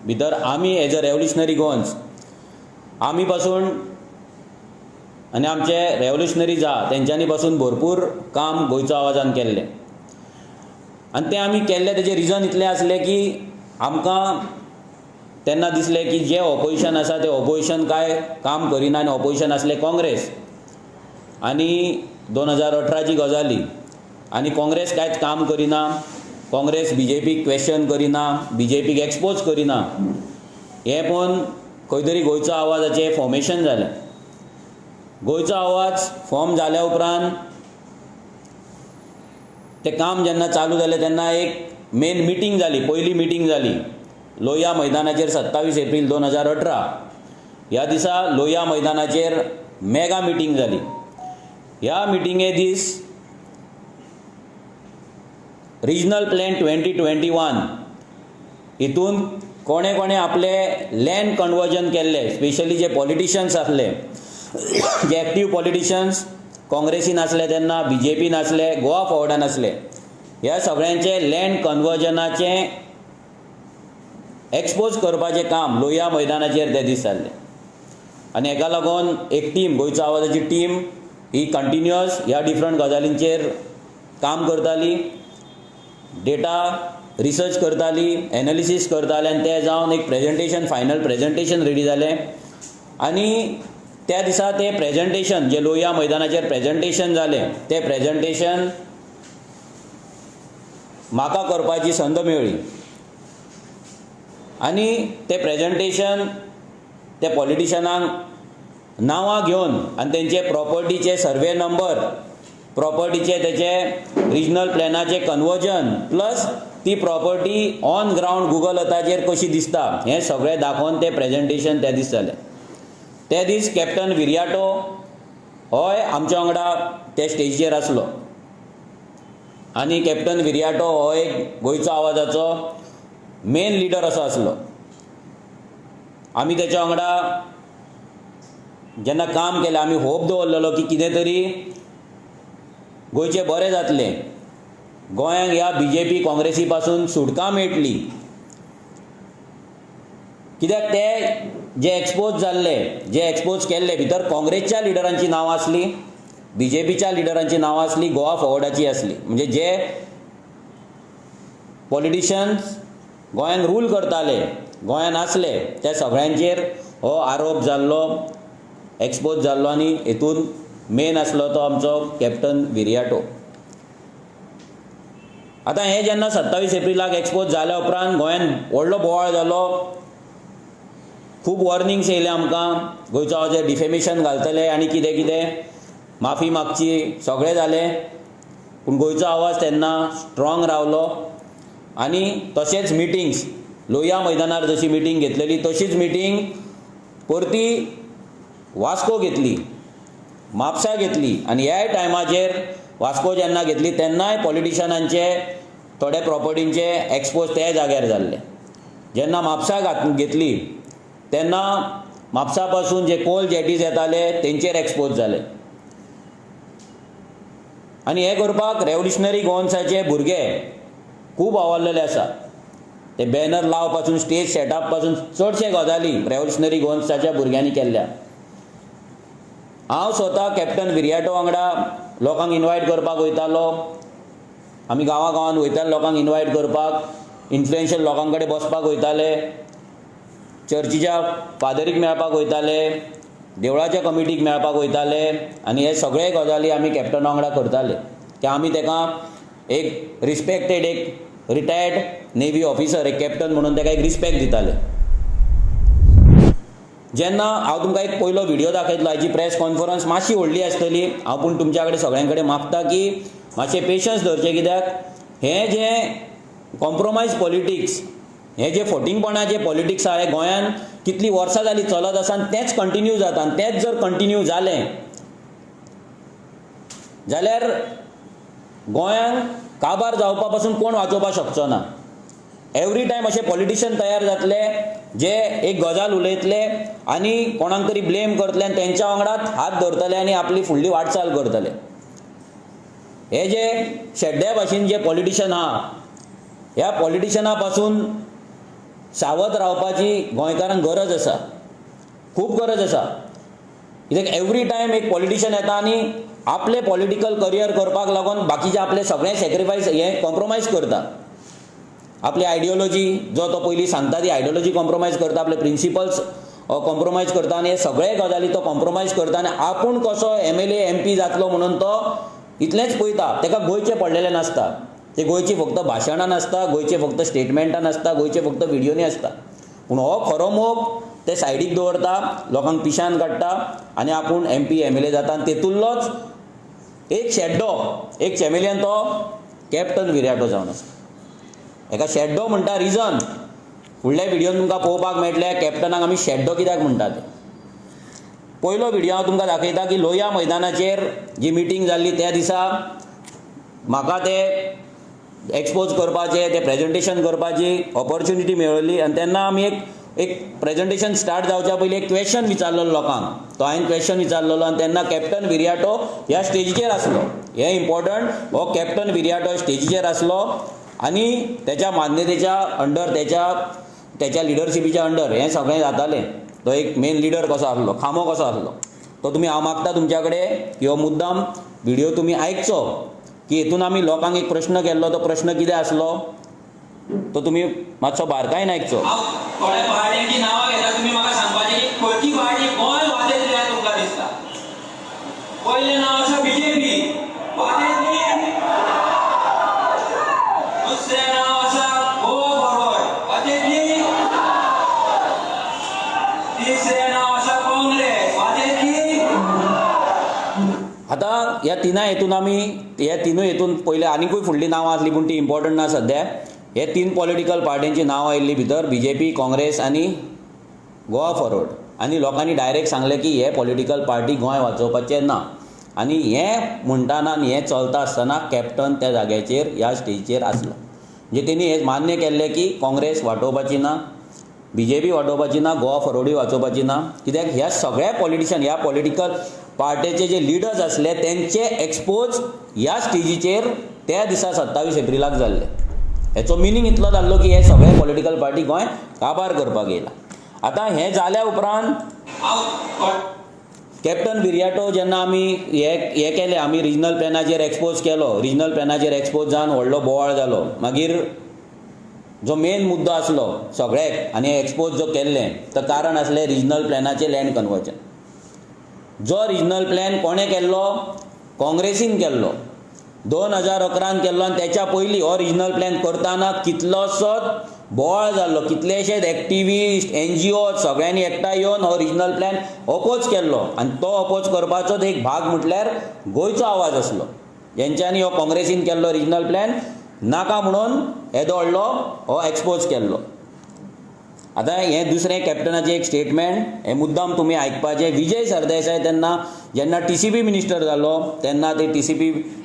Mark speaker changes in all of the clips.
Speaker 1: भितर आमी as a revolutionary Goans आमी पासून आनी आमचे रेवोल्युशनरीज आहा तेंच्यांनी पासून भरपूर काम गोंयचो आवाजान केल्लें. आनी तें आमी केल्लें तेजें रिजन इतलें आसलें की आमकां तेन्ना दिसलें की जें ऑपोजिशन आसा तें ऑपोजिशन कांय काम करिना आनी ऑपोजिशन आसलें काँग्रेस. आनी 2018ची गजाली आनी काँग्रेस कांयच काम करिना, काँग्रेस बीजेपीक क्वेश्चन करिना, बीजेपीक एक्सपोज करिना, हें पळोवन खंय तरी गोंयचो आवाजाचें फॉर्मेशन जालें. गोंयचो आवाज फॉर्म जाल्या उपरांत तें काम जेन्ना चालू जालें तेन्ना एक मेन मिटींग जाली, पयली मिटींग जाली लोहिया मैदानाचेर 27 एप्रील 2018 ह्या दिसा लोहिया मैदानाचेर मेगा मिटींग जाली. ह्या मिटिंगे दीस रिजनल प्लॅन 2021 हितून कोणे कोणे आपले लँड कन्वर्जन केल्ले, स्पेशली जे पॉलिटिशन्स आसले, जे एक्टीव पॉलिटिशन्स काँग्रेसीन आसले तेन्ना, बीजेपीन आसले, गोवा फॉवर्डान आसले, ह्या सगळ्यांचे लँड कन्वर्जनाचें एक्सपोज करपाचें काम लोहिया मैदानाचेर ते दीस जाल्लें. आनी हेका लागून एक टीम, गोंयचो आवाजाची टीम ही कंटिन्युअस ह्या डिफरंट गजालींचेर काम करताली, डेटा रिसर्च करताली, एनालिसीस करताले आनी तें जावन एक प्रेजेंटेशन, फायनल प्रेजेंटेशन रेडी जालें. आनी त्या दिसा तें प्रेजेंटेशन जें लोहिया मैदानाचेर प्रेजेंटेशन जालें तें प्रेजेंटेशन म्हाका करपाची संद मेळ्ळी. आनी तें प्रेजेंटेशन त्या पॉलिटिशनांक नांवां घेवन आनी तेंचे प्रॉपर्टीचे सर्वे नंबर, प्रॉपर्टीचे तेचे रिजनल प्लॅनाचे कन्वर्जन प्लस ती प्रॉपर्टी ऑन ग्रावंड गुगल अर्थाचेर कशी दिसता हें सगळें दाखोवन तें प्रेजेंटेशन त्या दीस जालें. ते दीस कॅप्टन विरियाटो होय आमच्या वांगडा ते स्टेजीचेर आसलो आनी कॅप्टन विरियाटो हो एक गोंयचो आवाजाचो मेन लिडर असो आसलो. आमी तेच्या वांगडा जेन्ना काम केलें आमी होप दवरलेलो की कितें तरी गोंयचें बरें जातलें, गोंयांक ह्या बीजेपी काँग्रेसी पासून सुटका मेळटली. कित्याक ते जे एक्सपोज जाल्ले, जे एक्सपोज केल्ले भितर काँग्रेसच्या लिडरांची नांवां आसलीं, बीजेपीच्या लिडरांची नांवां आसलीं, गोवा फॉवर्डाची आसली. म्हणजे जे पॉलिटिशन्स गोंयांक रूल करताले, गोंयांत आसले, त्या सगळ्यांचेर हो आरोप जाल्लो, एक्सपोज जाल्लो आनी हेतून मेन आसलो तो आमचो कॅप्टन विरियाटो. आतां हें जेन्ना 27 एप्रिलाक एक्सपोज जाल्या उपरांत गोंयांत व्हडलो बोवाळ जालो, खूब वॉर्निंग्स येयले आमकां, गोंयचो आवाजाचेर डिफेमेशन घालतले आनी कितें कितें, माफी मागची, सगळें जालें. पूण गोंयचो आवाज तेन्ना स्ट्रॉंग रावलो आनी तशेंच मिटिंग्स लोहिया मैदानार जशी मिटींग घेतलेली तशीच मिटींग परती वास्को घेतली, म्हापसा घेतली. आनी ह्याय टायमाचेर वास्को जेन्ना घेतली तेन्नाय पॉलिटिशनांचे थोडे प्रॉपर्टींचे एक्सपोज त्या जाग्यार जाल्ले. जेन्ना म्हापसा घेतली तेन्ना म्हापसा पासून जे कोल जेटीज येताले तेंचेर एक्सपोज जाले. आनी हें करपाक रेवोल्युशनरी गोवन्साचे भुरगे खूब वावरलेले आसा. ते बॅनर लाव पासून, स्टेज सेटअप पासून चडशे गजाली रेवोल्युशनरी गोवन्साच्या भुरग्यांनी केल्ल्या. हांव स्वता कॅप्टन विरियाटो वांगडा लोकांक इनवायट करपाक वयतालो, आमी गांवा गांवांत वयताले लोकांक इनवायट करपाक, इन्फ्लुएन्शियल लोकां कडेन बसपाक वयताले, चर्चीच्या फादरीक मेळपाक वयताले, देवळाच्या कमिटीक मेळपाक वयताले आनी हे सगळे गजाली आमी कॅप्टना वांगडा करताले. की आमी ताका एक रिस्पेक्टेड, एक रिटायर्ड नेवी ऑफिसर, एक कॅप्टन म्हणून ताका एक रिस्पेक्ट दिताले. जेन्ना हांव तुमकां एक पयलो व्हिडियो दाखयतलो, हाजी प्रेस कॉन्फरन्स मातशी व्हडली आसतली, हांव पूण तुमच्या कडेन सगळ्यां कडेन मागता की मातशें पेशन्स धरचें, कित्याक हें जें कॉम्प्रोमायज पॉलिटिक्स, हें जें फटींगपणाचें पॉलिटिक्स आहा, हें गोंयांत कितलीं वर्सां जालीं चलत आसा आनी तेंच कंटिन्यू जाता. आनी तेंच जर कंटिन्यू जालें जाल्यार गोंयांत काबार जावपा पासून कोण वाचोवपाक शकचो ना. एवरी टायम अशे पॉलिटिशियन तयार जातले जे एक गजाल उलयतले आनी कोणाक तरी ब्लेम करतले आनी तेंच्या वांगडाच हात धरतले आनी आपली फुडली वाटचाल करतले. हे जे शेड्ड्या भाशेन जे पॉलिटिशियन आहा, ह्या पॉलिटिशियना पासून सावध रावपाची गोंयकारांक गरज आसा, खूब गरज आसा. कित्याक एवरी टायम एक पॉलिटिशियन येता आनी आपलें पॉलिटिकल करियर करपाक लागून बाकीचे आपले सगळें सॅक्रिफायस हें कॉम्प्रोमायज करता. आपली आयडियोलॉजी जो तो पयलीं सांगता ती आयडियोलॉजी कॉम्प्रोमायज करता, आपले प्रिंसिपल्स कॉम्प्रोमायज करता आनी हे सगळे गजाली तो कॉम्प्रोमायज करता आनी आपूण कसो MLA MP जातलो म्हणून तो इतलेंच पळयता. ताका गोंयचें पडलेलें नासता, ते गोंयची फक्त भाशणां नासता, गोंयचे फक्त स्टेटमेंटां नासता, गोंयचे फक्त व्हिडियोनी आसता. पूण हो खरो मोग ते सायडीक दवरता, लोकांक पिशान काडटा आनी आपूण MP MLA जाता. आनी तेतूंतलोच एक शेड्डो, एक चॅमेलियन तो कॅप्टन विरियाटो जावन आसा. हेका शेड्डो म्हणटा रिजन फुडल्या व्हिडियोन तुमकां पळोवपाक मेळटलें कॅप्टनाक आमी शेड्डो कित्याक म्हणटा ते. पयलो व्हिडियो हांव तुमकां दाखयता की लोहिया मैदानाचेर जी मिटींग जाल्ली त्या दिसा म्हाका ते एक्सपोज करपाचें, ते प्रेजेंटेशन करपाची ऑपॉर्च्युनिटी मेळ्ळी. आनी तेन्ना आमी एक एक प्रेजेंटेशन स्टार्ट जावच्या पयलीं एक क्वेश्चन विचारलेलो लोकांक, तो हांवें क्वेश्चन विचारलेलो आनी तेन्ना कॅप्टन विरियाटो ह्या स्टेजीचेर आसलो. हें इम्पॉर्टंट, हो कॅप्टन विरियाटो स्टेजीचेर आसलो आनी तेच्या मान्यतेच्या अंडर, तेच्या लिडरशिपीच्या अंडर हें सगळें जातालें. तो एक मेन लिडर कसो आसलो, खांबो कसो आसलो. तो तुमी हांव मागता तुमच्या कडेन की हो मुद्दाम व्हिडियो तुमी आयकचो की हेतून आमी लोकांक एक प्रश्न केल्लो, तो प्रश्न कितें आसलो तो तुमी मातसो बारकायेन आयकचो.
Speaker 2: हांव थोड्या पार्ट्यांची नांवां घेता, तुमी म्हाका सांगपाचें की खंयची पार्टी गोंय वाजयतली तुमकां दिसता. पयलें नांव आसा बीजेपी, वाजयतली. दुसरें नांव आसा गोवा फॉरवर्ड, वाजयतली. तिसरें नांव आसा काँग्रेस, वाजयतली.
Speaker 1: आतां ह्या तिनां हेतून आमी ह्या तिनूय हेतून पयलीं आनिकूय फुडलीं नांवां आसलीं पूण ती इम्पॉर्टंट ना सद्या. हे तीन पॉलिटिकल पार्ट्यांची नांवां आयिल्लीं भितर, बीजेपी, काँग्रेस आनी गोवा फॉरवर्ड. आनी लोकांनी डायरेक्ट सांगलें की हे पॉलिटिकल पार्टी गोंय वाचोवपाचें ना. आनी हें म्हणटाना आनी हें चलता आसतना कॅप्टन त्या जाग्याचेर ह्या स्टेजीचेर आसलो. म्हणजे तेणी हें मान्य केल्लें की काँग्रेस वाटोवपाची ना, बीजेपी वाटोवपाची ना, गोवा फॉरवर्डूय वाचोवपाची ना. कित्याक ह्या सगळ्या पॉलिटिशियन, ह्या पॉलिटिकल पार्ट्याचे जे लिडर्स आसले तेंचे एक्सपोज ह्या स्टेजीचेर त्या दिसा 27 एप्रिलाक जाल्ले. हेचो मिनींग इतलो जाल्लो की हे सगळे पॉलिटिकल पार्टी गोंय काबार करपाक येयला. आतां हें जाल्या उपरांत कॅप्टन विरियाटो जेन्ना आमी हे केलें, आमी रिजनल प्लॅनाचेर एक्सपोज केलो, रिजनल प्लॅनाचेर एक्सपोज जावन व्हडलो बोवाळ जालो. मागीर जो मेन मुद्दो आसलो सगळ्याक आनी एक्सपोज जो केल्लें तो कारण आसलें रिजनल प्लॅनाचें लँड कन्वर्जन. जो रिजनल प्लॅन कोणें केल्लो, काँग्रेसीन केल्लो, 2011 केल्लो. आनी तेच्या पयलीं हो रिजनल प्लॅन करतना कितलोसोच बोवाळ जाल्लो, कितलेशेच एक्टिविस्ट, NGO सगळ्यांनी एकठांय येवन हो रिजनल प्लॅन अपोज केल्लो. आनी तो अपोज करपाचोच एक भाग म्हटल्यार गोंयचो आवाज आसलो, जेंच्यांनी हो काँग्रेसीन केल्लो रिजनल प्लॅन नाका म्हणून येदो व्हडलो हो एक्सपोज केल्लो. आतां हें दुसरें कॅप्टनाचें एक स्टेटमेंट, हें मुद्दाम तुमी आयकपाचें. विजय सरदेसाय तेन्ना जेन्ना TCP minister जालो तेन्ना ते TCP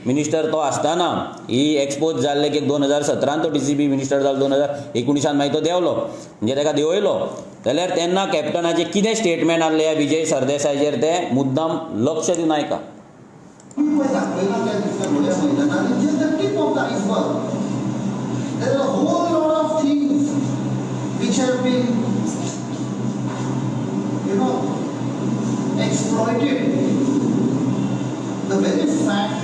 Speaker 1: minister तो आसतना ही एक्सपोज जाल्ले की 2017 तो TCP minister जालो, 2019 मागीर तो देंवलो, म्हणजे ताका देंवयलो. जाल्यार तेन्ना कॅप्टनाचें कितें स्टेटमेंट आसलें ह्या विजय सरदेसायचेर तें मुद्दाम लक्ष दिवन आयका.
Speaker 3: There are a whole lot of things which have been, you know, exploited. The very fact,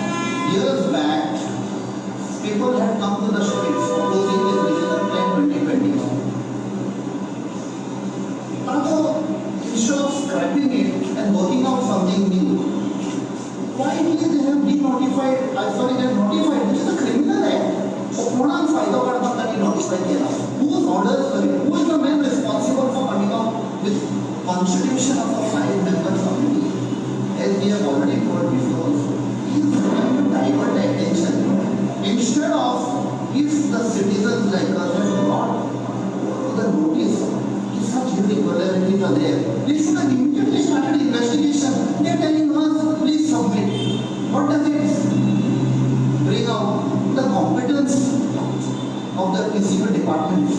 Speaker 3: years back, people had come to the streets opposing this regional plan 2021. Now, instead of scrapping it and working out something new, why did they have denotified? Sorry, they have notified, which is a criminal act. कोणाक फायदो काडपाक तांणी notify केला? Whose orders were it? Who is the man responsible for coming out with constitution of a 5-member committee? As we have already told before also, he is trying to divert the attention. Instead of, if the citizens like us have not the notice, if such irregularities are there, they should have immediately started investigation. They are telling us, please submit. What does it bring out? The competence of the PCB department.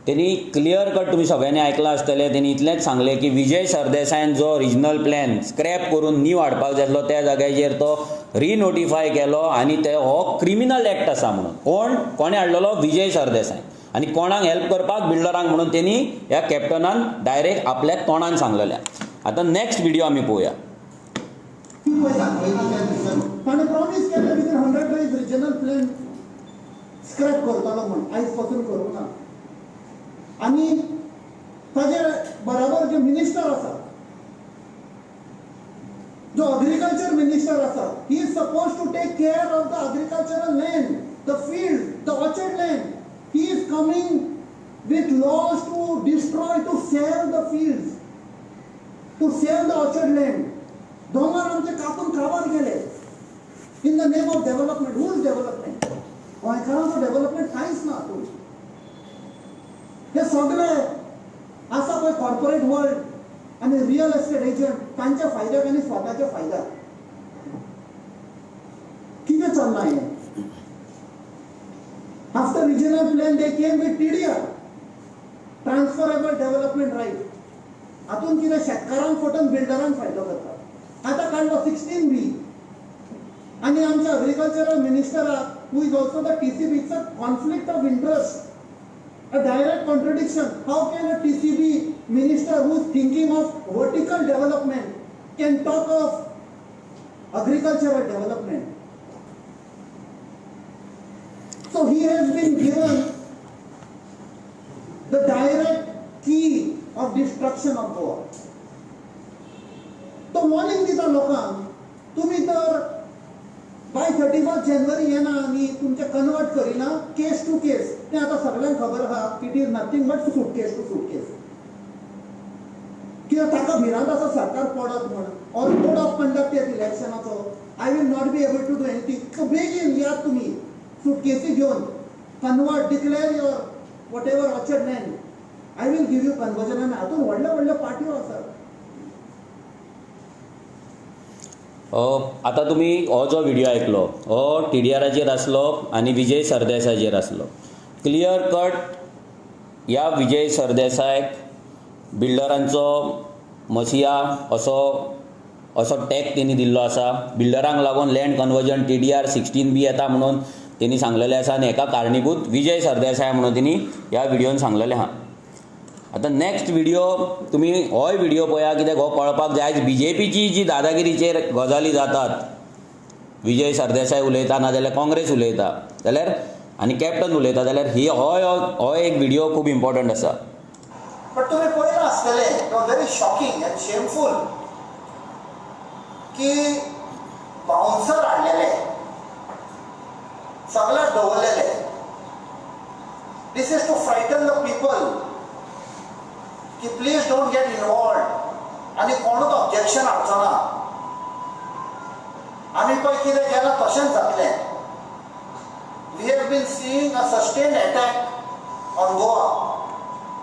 Speaker 1: तेणी clear cut तुमी सगळ्यांनी आयकलां आसतलें. तेणी इतलेंच सांगलें की विजय सरदेसायन जो रिजनल प्लॅन स्क्रॅप करून नीव हाडपाक जाय आसलो त्या जाग्याचेर तो रिनोटिफाय केलो आनी ते हो क्रिमिनल एक्ट आसा म्हणून. कोण कोणें हाडलेलो? विजय सरदेसाय. आनी कोणाक हेल्प करपाक बिल्डरांक म्हणून तेणी ह्या कॅप्टनान डायरेक्ट आपल्या तोंडान सांगलेलें. आतां नॅक्स्ट व्हिडिओ आमी पळोवया.
Speaker 3: ताणें प्रॉमीस केलें within 100 days regional plan scrap करतलो म्हूण, आयज पासून करूंक ना. आनी ताजे बराबर जे मिनिस्टर आसा, जो अग्रिकल्चर मिनिस्टर आसा, he is suppose to take care of the agricultural land, the field, the orchard land. He is coming with laws to destroy, to sell the fields, to sell the orchard land. दोंगर आमचे कापून काबार केले in the name of development. Who is development? गोंयकारांचो development कांयच ना. तूं हे सगळे आसा पळय कॉर्पोरेट वर्ल्ड आनी रियल एस्टेट एजंट, तांच्या फायद्याक आनी स्वताच्या फायद्याक कितें चल्लां हें. After regional plan they came with TDR, transferable development right. हातून कितें शेतकारांक फटोवन बिल्डरांक फायदो करता. आतां काडलो 16B आनी आमच्या agricultural मिनिस्टराक, who is also the TCB, it's a conflict of interest, a direct contradiction. How can a TCB minister who is thinking of vertical development can talk of agricultural development? So he has been given the direct key of destruction of Goa. तो warning दिता लोकांक, तुमी तर बाय 31 जानेवारी येना आनी तुमचें convert करिना केस टू केस. तें आतां सगळ्यांक खबर आसा, it is nothing but suitcase to suitcase. कित्याक ताका भिरांत आसा सरकार पडत म्हण, ऑर कोड ऑफ कंडक्ट येत इलेक्शनाचो, I will not be able to do anything. So बेगीन यात तुमी सुटकेसी घेवन, convert, declare your whatever orchard land, I will give you conversion. आनी हातूंत व्हडल्यो व्हडल्यो पार्ट्यो आसात.
Speaker 1: आतां तुमी हो जो व्हिडिओ आयकलो हो टीडीआराचेर आसलो आनी विजय सरदेसायाचेर आसलो. क्लियर कट ह्या विजय सरदेसायक बिल्डरांचो मसिया असो असो टॅग तेणी दिल्लो आसा. बिल्डरांक लागून लँड कन्वर्जन TDR 16B येता म्हणून तेणी सांगलेलें आसा आनी हेका कारणीभूत विजय सरदेसाय म्हणून तेणी ह्या व्हिडियोन सांगलेलें आहा. आतां नॅक्स्ट व्हिडिओ तुमी होय व्हिडिओ पळया, कित्याक हो कळपाक जाय आयज बीजेपीची जी दादागिरीचेर गजाली जातात, विजय सरदेसाय उलयता ना जाल्यार काँग्रेस उलयता जाल्यार आनी कॅप्टन उलयता जाल्यार ही होय हो एक व्हिडिओ खूब इम्पॉर्टंट आसा.
Speaker 3: बट तुमी पळयलां आसतलें, it was very shocking and shameful की बाउन्सर हाडलेले, सगळ्याक दवरलेले. This is to frighten the people की प्लीज don't get involved आनी कोणूच ऑब्जेक्शन हाडचो ना, आमी पळय कितें केलां तशेंच जातलें. We have been seeing a sustained attack on Goa,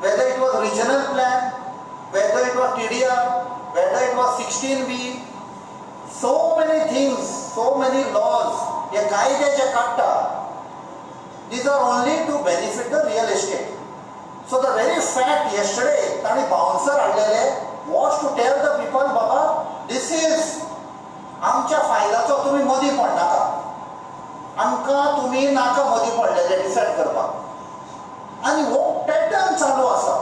Speaker 3: whether it was regional plan, whether it was TDR, whether it was 16B, so many things, so many laws, हे कायदे जे काडटा, these are only to benefit the real estate. So the very fact yesterday तांणी bouncer हाडलेले was to tell the people, Baba this is आमच्या फायद्याचो, तुमी मदीं पडनाका, आमकां तुमी नाका मदीं पडलेले डिसायड करपाक. आनी हो पॅटर्न चालू आसा.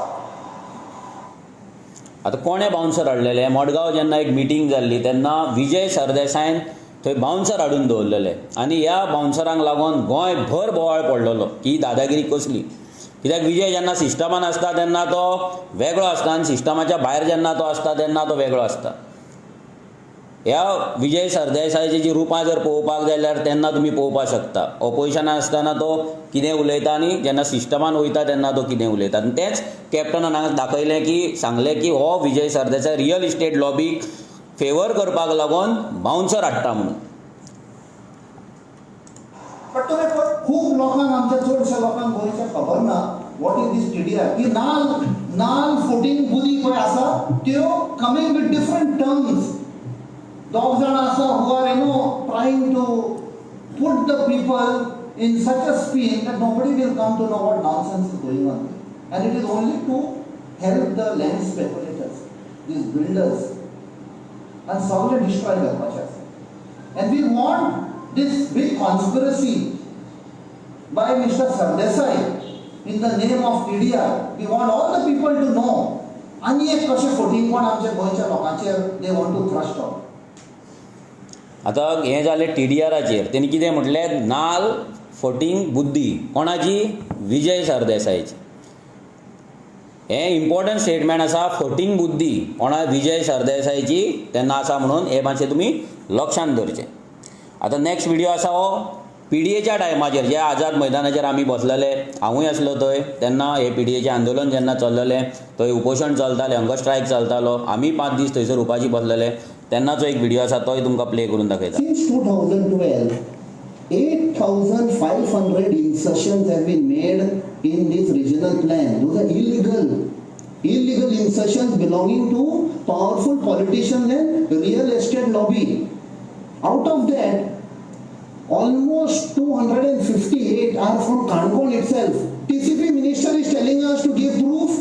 Speaker 1: आतां कोणें बाउन्सर हाडलेले? मडगांव जेन्ना एक मिटींग जाल्ली तेन्ना विजय सरदेसायन थंय बाउन्सर हाडून दवरलेले आनी ह्या बाउन्सरांक लागून गोंयभर बोवाळ पडलेलो की दादागिरी कसली. कित्याक विजय जेन्ना सिस्टमान आसता तेन्ना तो वेगळो आसता आनी सिस्टमाच्या भायर जेन्ना तो आसता तेन्ना तो वेगळो आसता. ह्या विजय सरदेसायाची जी रुपां जर पळोवपाक जाय जाल्यार तेन्ना तुमी पळोवपाक शकता. ऑपोजिशनान आसतना तो कितें उलयता आनी जेन्ना सिस्टमान वयता तेन्ना तो कितें उलयता. आनी तेंच कॅप्टनान हांगा दाखयलें की सांगलें की हो विजय सरदेसाय रियल इस्टेट लॉबीक फेवर करपाक लागून बाउन्सर हाडटा म्हणून.
Speaker 3: बट तुमी खूब लोकांक, आमच्या चडश्या लोकांक गोंयच्या खबर ना what is this TDR. ही नाल नाल फोटीन बुदी पळय आसा त्यो कमींग विथ डिफरंट टर्म्स. दोग जाणां आसा who are you know trying to put the people in such a spin that nobody will come to know what nonsense is going on. And it is only to help the land speculators, these builders, and सगळें destroy करपाचें आसा. And we want this big conspiracy by Mr. Sardesai in the name of TDR. We want all the people to know आनी एक कशें फटींगपण आमच्या गोंयच्या लोकांचेर they want to thrust out.
Speaker 1: आतां हें जालें टीडीआराचेर. तेणी कितें म्हटलें, नाल फटींग बुद्दी कोणाची, विजय सरदेसायची. हें इम्पॉर्टंट स्टेटमेंट आसा, फटींग बुद्दी कोणा, विजय सरदेसायची तेन्ना आसा म्हणून हें मातशें तुमी लक्षांत दवरचें. आतां नॅक्स्ट व्हिडियो आसा हो पीडीएच्या टायमाचेर, जे आझाद मैदानाचेर आमी बसलेले, हांवूय आसलो थंय तेन्ना. हे पीडीएचें आंदोलन जेन्ना चल्लेलें थंय उपोशण चलतालें, हंगर स्ट्रायक चलतालो, आमी 5 दीस थंयसर उपाशी बसलेले, तेन्नाचो एक व्हिडियो आसा, तोय तुमकां प्ले करून दाखयता.
Speaker 3: Since 2012, 8,500 insertions have been made in this regional plan. Those are illegal. Illegal insertions belonging to powerful politicians and real estate lobby. Out of that, almost 258 are from Canacona itself. TCP minister is telling us to give proof,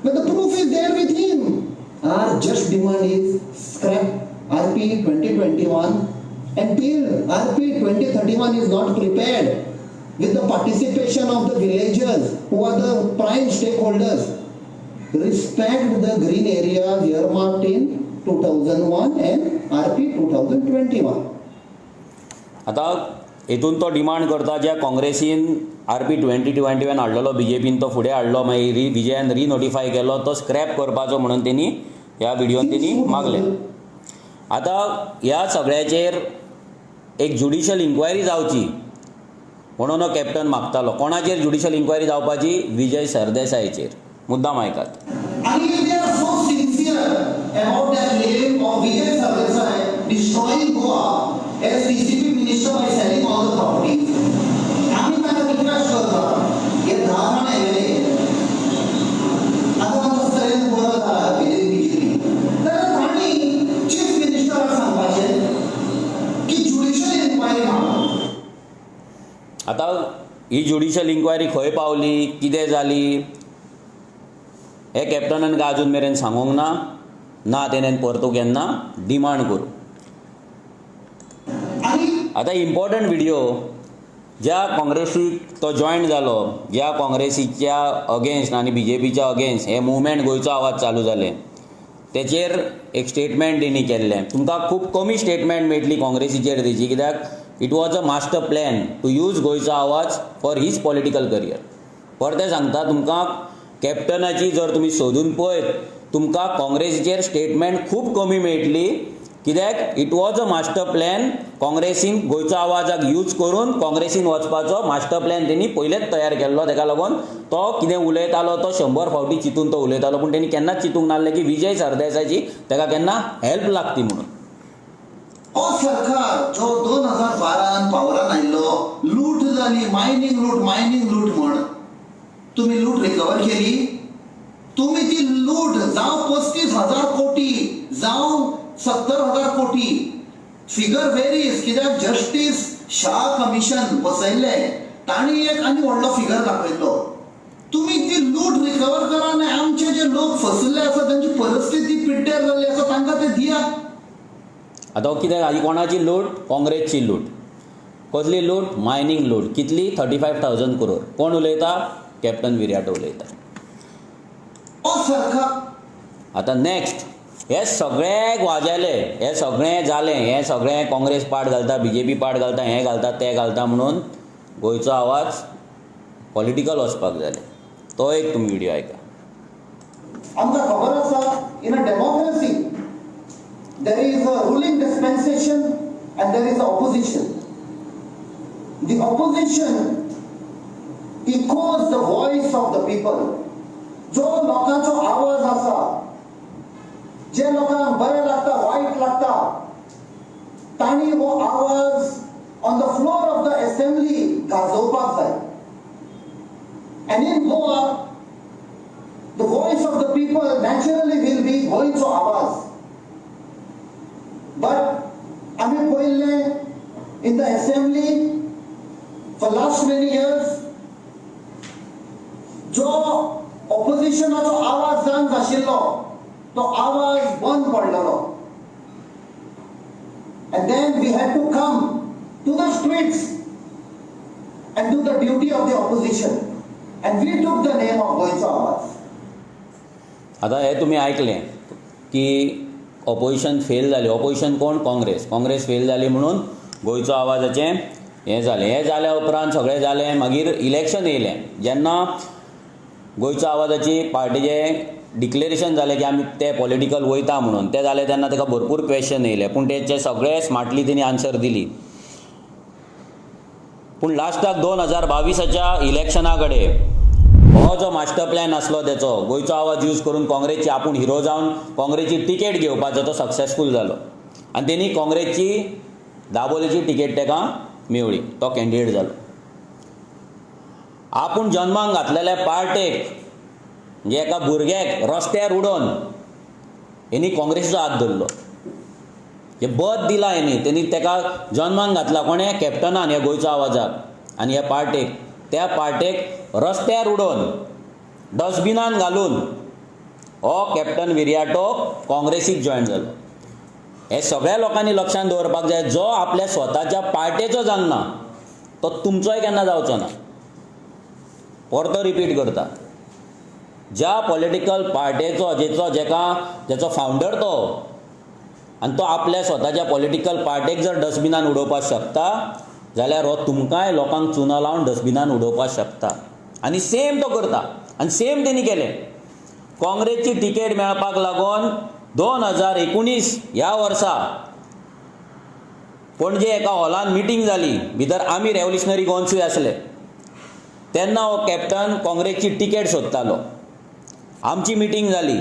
Speaker 3: but the proof is there with him. Our just demand is scrap RP 2021 until RP 2031 is not prepared with the participation of the villagers who are the prime stakeholders. Respect the green areas earmarked in 2001 and RP 2021.
Speaker 1: आतां हेतून तो demand करता ज्या काँग्रेसीन RP 2021 हाडलेलो, बीजेपीन तो फुडें हाडलो, मागीर विजयान रिनोटिफाय केलो, तो स्क्रॅप करपाचो म्हणून तेणी ह्या व्हिडियोन तेणी मागलें. आतां ह्या सगळ्याचेर एक ज्युडिशल इन्क्वायरी जावची म्हणून हो कॅप्टन मागतालो. कोणाचेर ज्युडिशल इन्क्वायरी जावपाची, विजय सरदेसायचेर. मुद्दाम आयकात.
Speaker 3: And if they are so sincere about their claim of Vijay Sardesai destroying Goa as TCP minister by selling all the properties, आमी तांकां रिक्वेस्ट करता, हे 10 जाण एमएलए आतां तांचो स्ट्रेंथ बरो जाला बीजेपी, जाल्यार तांणी चीफ मिनिस्टराक सांगपाचें की ज्युडिशल इन्क्वायरी मागता.
Speaker 1: आतां ही ज्युडिशल इन्क्वायरी खंय पावली, कितें जाली, हे कॅप्टनान काय अजून मेरेन सांगूंक ना, ना तेणेन परतू केन्ना डिमांड करूं. आतां इम्पॉर्टंट व्हिडियो, ज्या काँग्रेसीक तो जॉयन जालो, ज्या काँग्रेसीच्या अगेन्स्ट आनी बीजेपीच्या अगेन्स्ट हे मुवमेंट गोंयचो आवाज चालू जालें, तेचेर एक स्टेटमेंट तेणी केल्लें. तुमकां खूब कमी स्टेटमेंट मेळटली काँग्रेसीचेर तेची, कित्याक it was a master plan to use गोंयचो आवाज फॉर his political career. परतें सांगता तुमकां, कॅप्टनाची जर तुमी सोदून पळयत तुमकां काँग्रेसीचेर स्टेटमेंट खूब कमी मेळटली, कित्याक it was a master plan. काँग्रेसीन गोंयचो आवाजाक यूज करून काँग्रेसीन वचपाचो मास्टर प्लॅन तेणी पयलेच तयार केल्लो. तेका लागून तो कितें उलयतालो तो 100 फावटी चिंतून तो उलयतालो, पूण तेणी केन्नाच चिंतूंक नासलें की विजय सरदेसायची तेका केन्ना हेल्प लागती म्हणून.
Speaker 3: हो सरकार जो 2012 पावरान आयिल्लो, लूट जाली, मायनींग लूट, मायनींग लूट म्हण तुमी लूट रिकवर केली. तुमी ती लूट जावं 35,000 कोटी जावं 70,000 कोटी, फिगर वेरीज, कित्याक जस्टीस शाह कमिशन बसयल्लें तांणी एक आनी व्हडलो फिगर दाखयल्लो. तुमी ती लूट रिकवर करा आनी आमचे जे लोक फसले आसा, तांची परिस्थिती पिड्ड्यार जाल्ली आसा, तांकां ते दियात.
Speaker 1: आतां कितें हाजी कोणाची लूट, काँग्रेसची लूट. कसली लूट, मायनींग लूट. कितली, 35,000 करोड. कोण उलयता, कॅप्टन विरियाटो उलयता. आतां नॅक्स्ट, हे सगळें वाजेले, हे सगळें जालें, हें सगळें काँग्रेस पाट घालता, बीजेपी पाट घालता, हें घालता तें घालता म्हणून गोंयचो आवाज पॉलिटिकल वचपाक जालें. तो एक तुमी व्हिडियो आयका.
Speaker 3: आमकां खबर आसा, in a democracy there is a ruling dispensation and there is a opposition. The opposition echoes the voice of the people. जो लोकांचो आवाज आसा, जे लोकांक बरें लागता वायट लागता, तांणी हो आवाज on the floor of the assembly गाजोवपाक जाय. And in Goa the voice of the people naturally will be गोंयचो आवाज. बट आमी पळयल्लें in the assembly for last many years जो ऑपोजिशनाचो आवाज जावन आशिल्लो तो आवाज बंद पडलेलो. And then we had to come to the streets and do the duty of the opposition. And we took the name of Goencho Awaz.
Speaker 1: आतां हें तुमी आयकलें की ऑपोजिशन फेल जालें. ऑपोजिशन कोण? काँग्रेस. काँग्रेस फेल जाली म्हणून गोंयचो आवाजाचें हें जालें. हें जाल्या उपरांत सगळें जालें. मागीर इलेक्शन येयलें. जेन्ना गोंयचो आवाजाची पार्टीचें डिक्लेरेशन जालें की आमी ते पॉलिटिकल वयता म्हणून, तें जालें तेन्ना ताका भरपूर क्वेश्चन येयले, पूण तेचे सगळे स्मार्टली तेणी आन्सर दिली. पूण लास्टाक 2022च्या इलेक्शना कडेन हो जो मास्टर प्लॅन आसलो तेचो, गोंयचो आवाज यूज करून काँग्रेसची आपूण हिरो जावन काँग्रेसची तिकेट घेवपाचो, तो सक्सेसफूल जालो आनी तेणी काँग्रेसची दाबोलेची तिकेट ताका मेवळी, तो कॅन्डिडेट जालो. आपूण जन्माक घातलेल्या पार्टेक म्हणजे एका भुरग्याक रस्त्यार उडोवन हेणी काँग्रेसीचो हात धरलो. हे बद दिला हेणी, तेणी ताका जन्माक घातला कोणें? कॅप्टनान, ह्या गोंयचो आवाजाक आनी ह्या पार्टेक. त्या पार्टेक रस्त्यार उडोवन डस्टबिनान घालून हो कॅप्टन विरियाटो काँग्रेसीक जॉयन जालो. हे सगळ्या लोकांनी लक्षांत दवरपाक जाय, जो आपल्या स्वताच्या पार्टेचो जावंक ना तो तुमचोय केन्ना जावचो ना. परतो रिपीट करता, ज्या पॉलिटिकल पार्टेचो जेचो जेका जेचो फावंडर तो आनी तो आपल्या स्वताच्या पॉलिटिकल पार्टेक जर डस्टबिनान उडोवपाक शकता जाल्यार हो तुमकांय लोकांक चुनो लावन डस्टबिनान उडोवपाक शकता. आनी सेम तो करता आनी सेम तेणी केलें. काँग्रेसची तिकेट मेळपाक लागून 2019 ह्या वर्सा पणजे एका हॉलान मिटींग जाली, भितर आमी रेव्होल्युशनरी गोवन्सूय आसले. तेन्ना हो कॅप्टन काँग्रेसची तिकेट सोदतालो. आमची मिटींग जाली.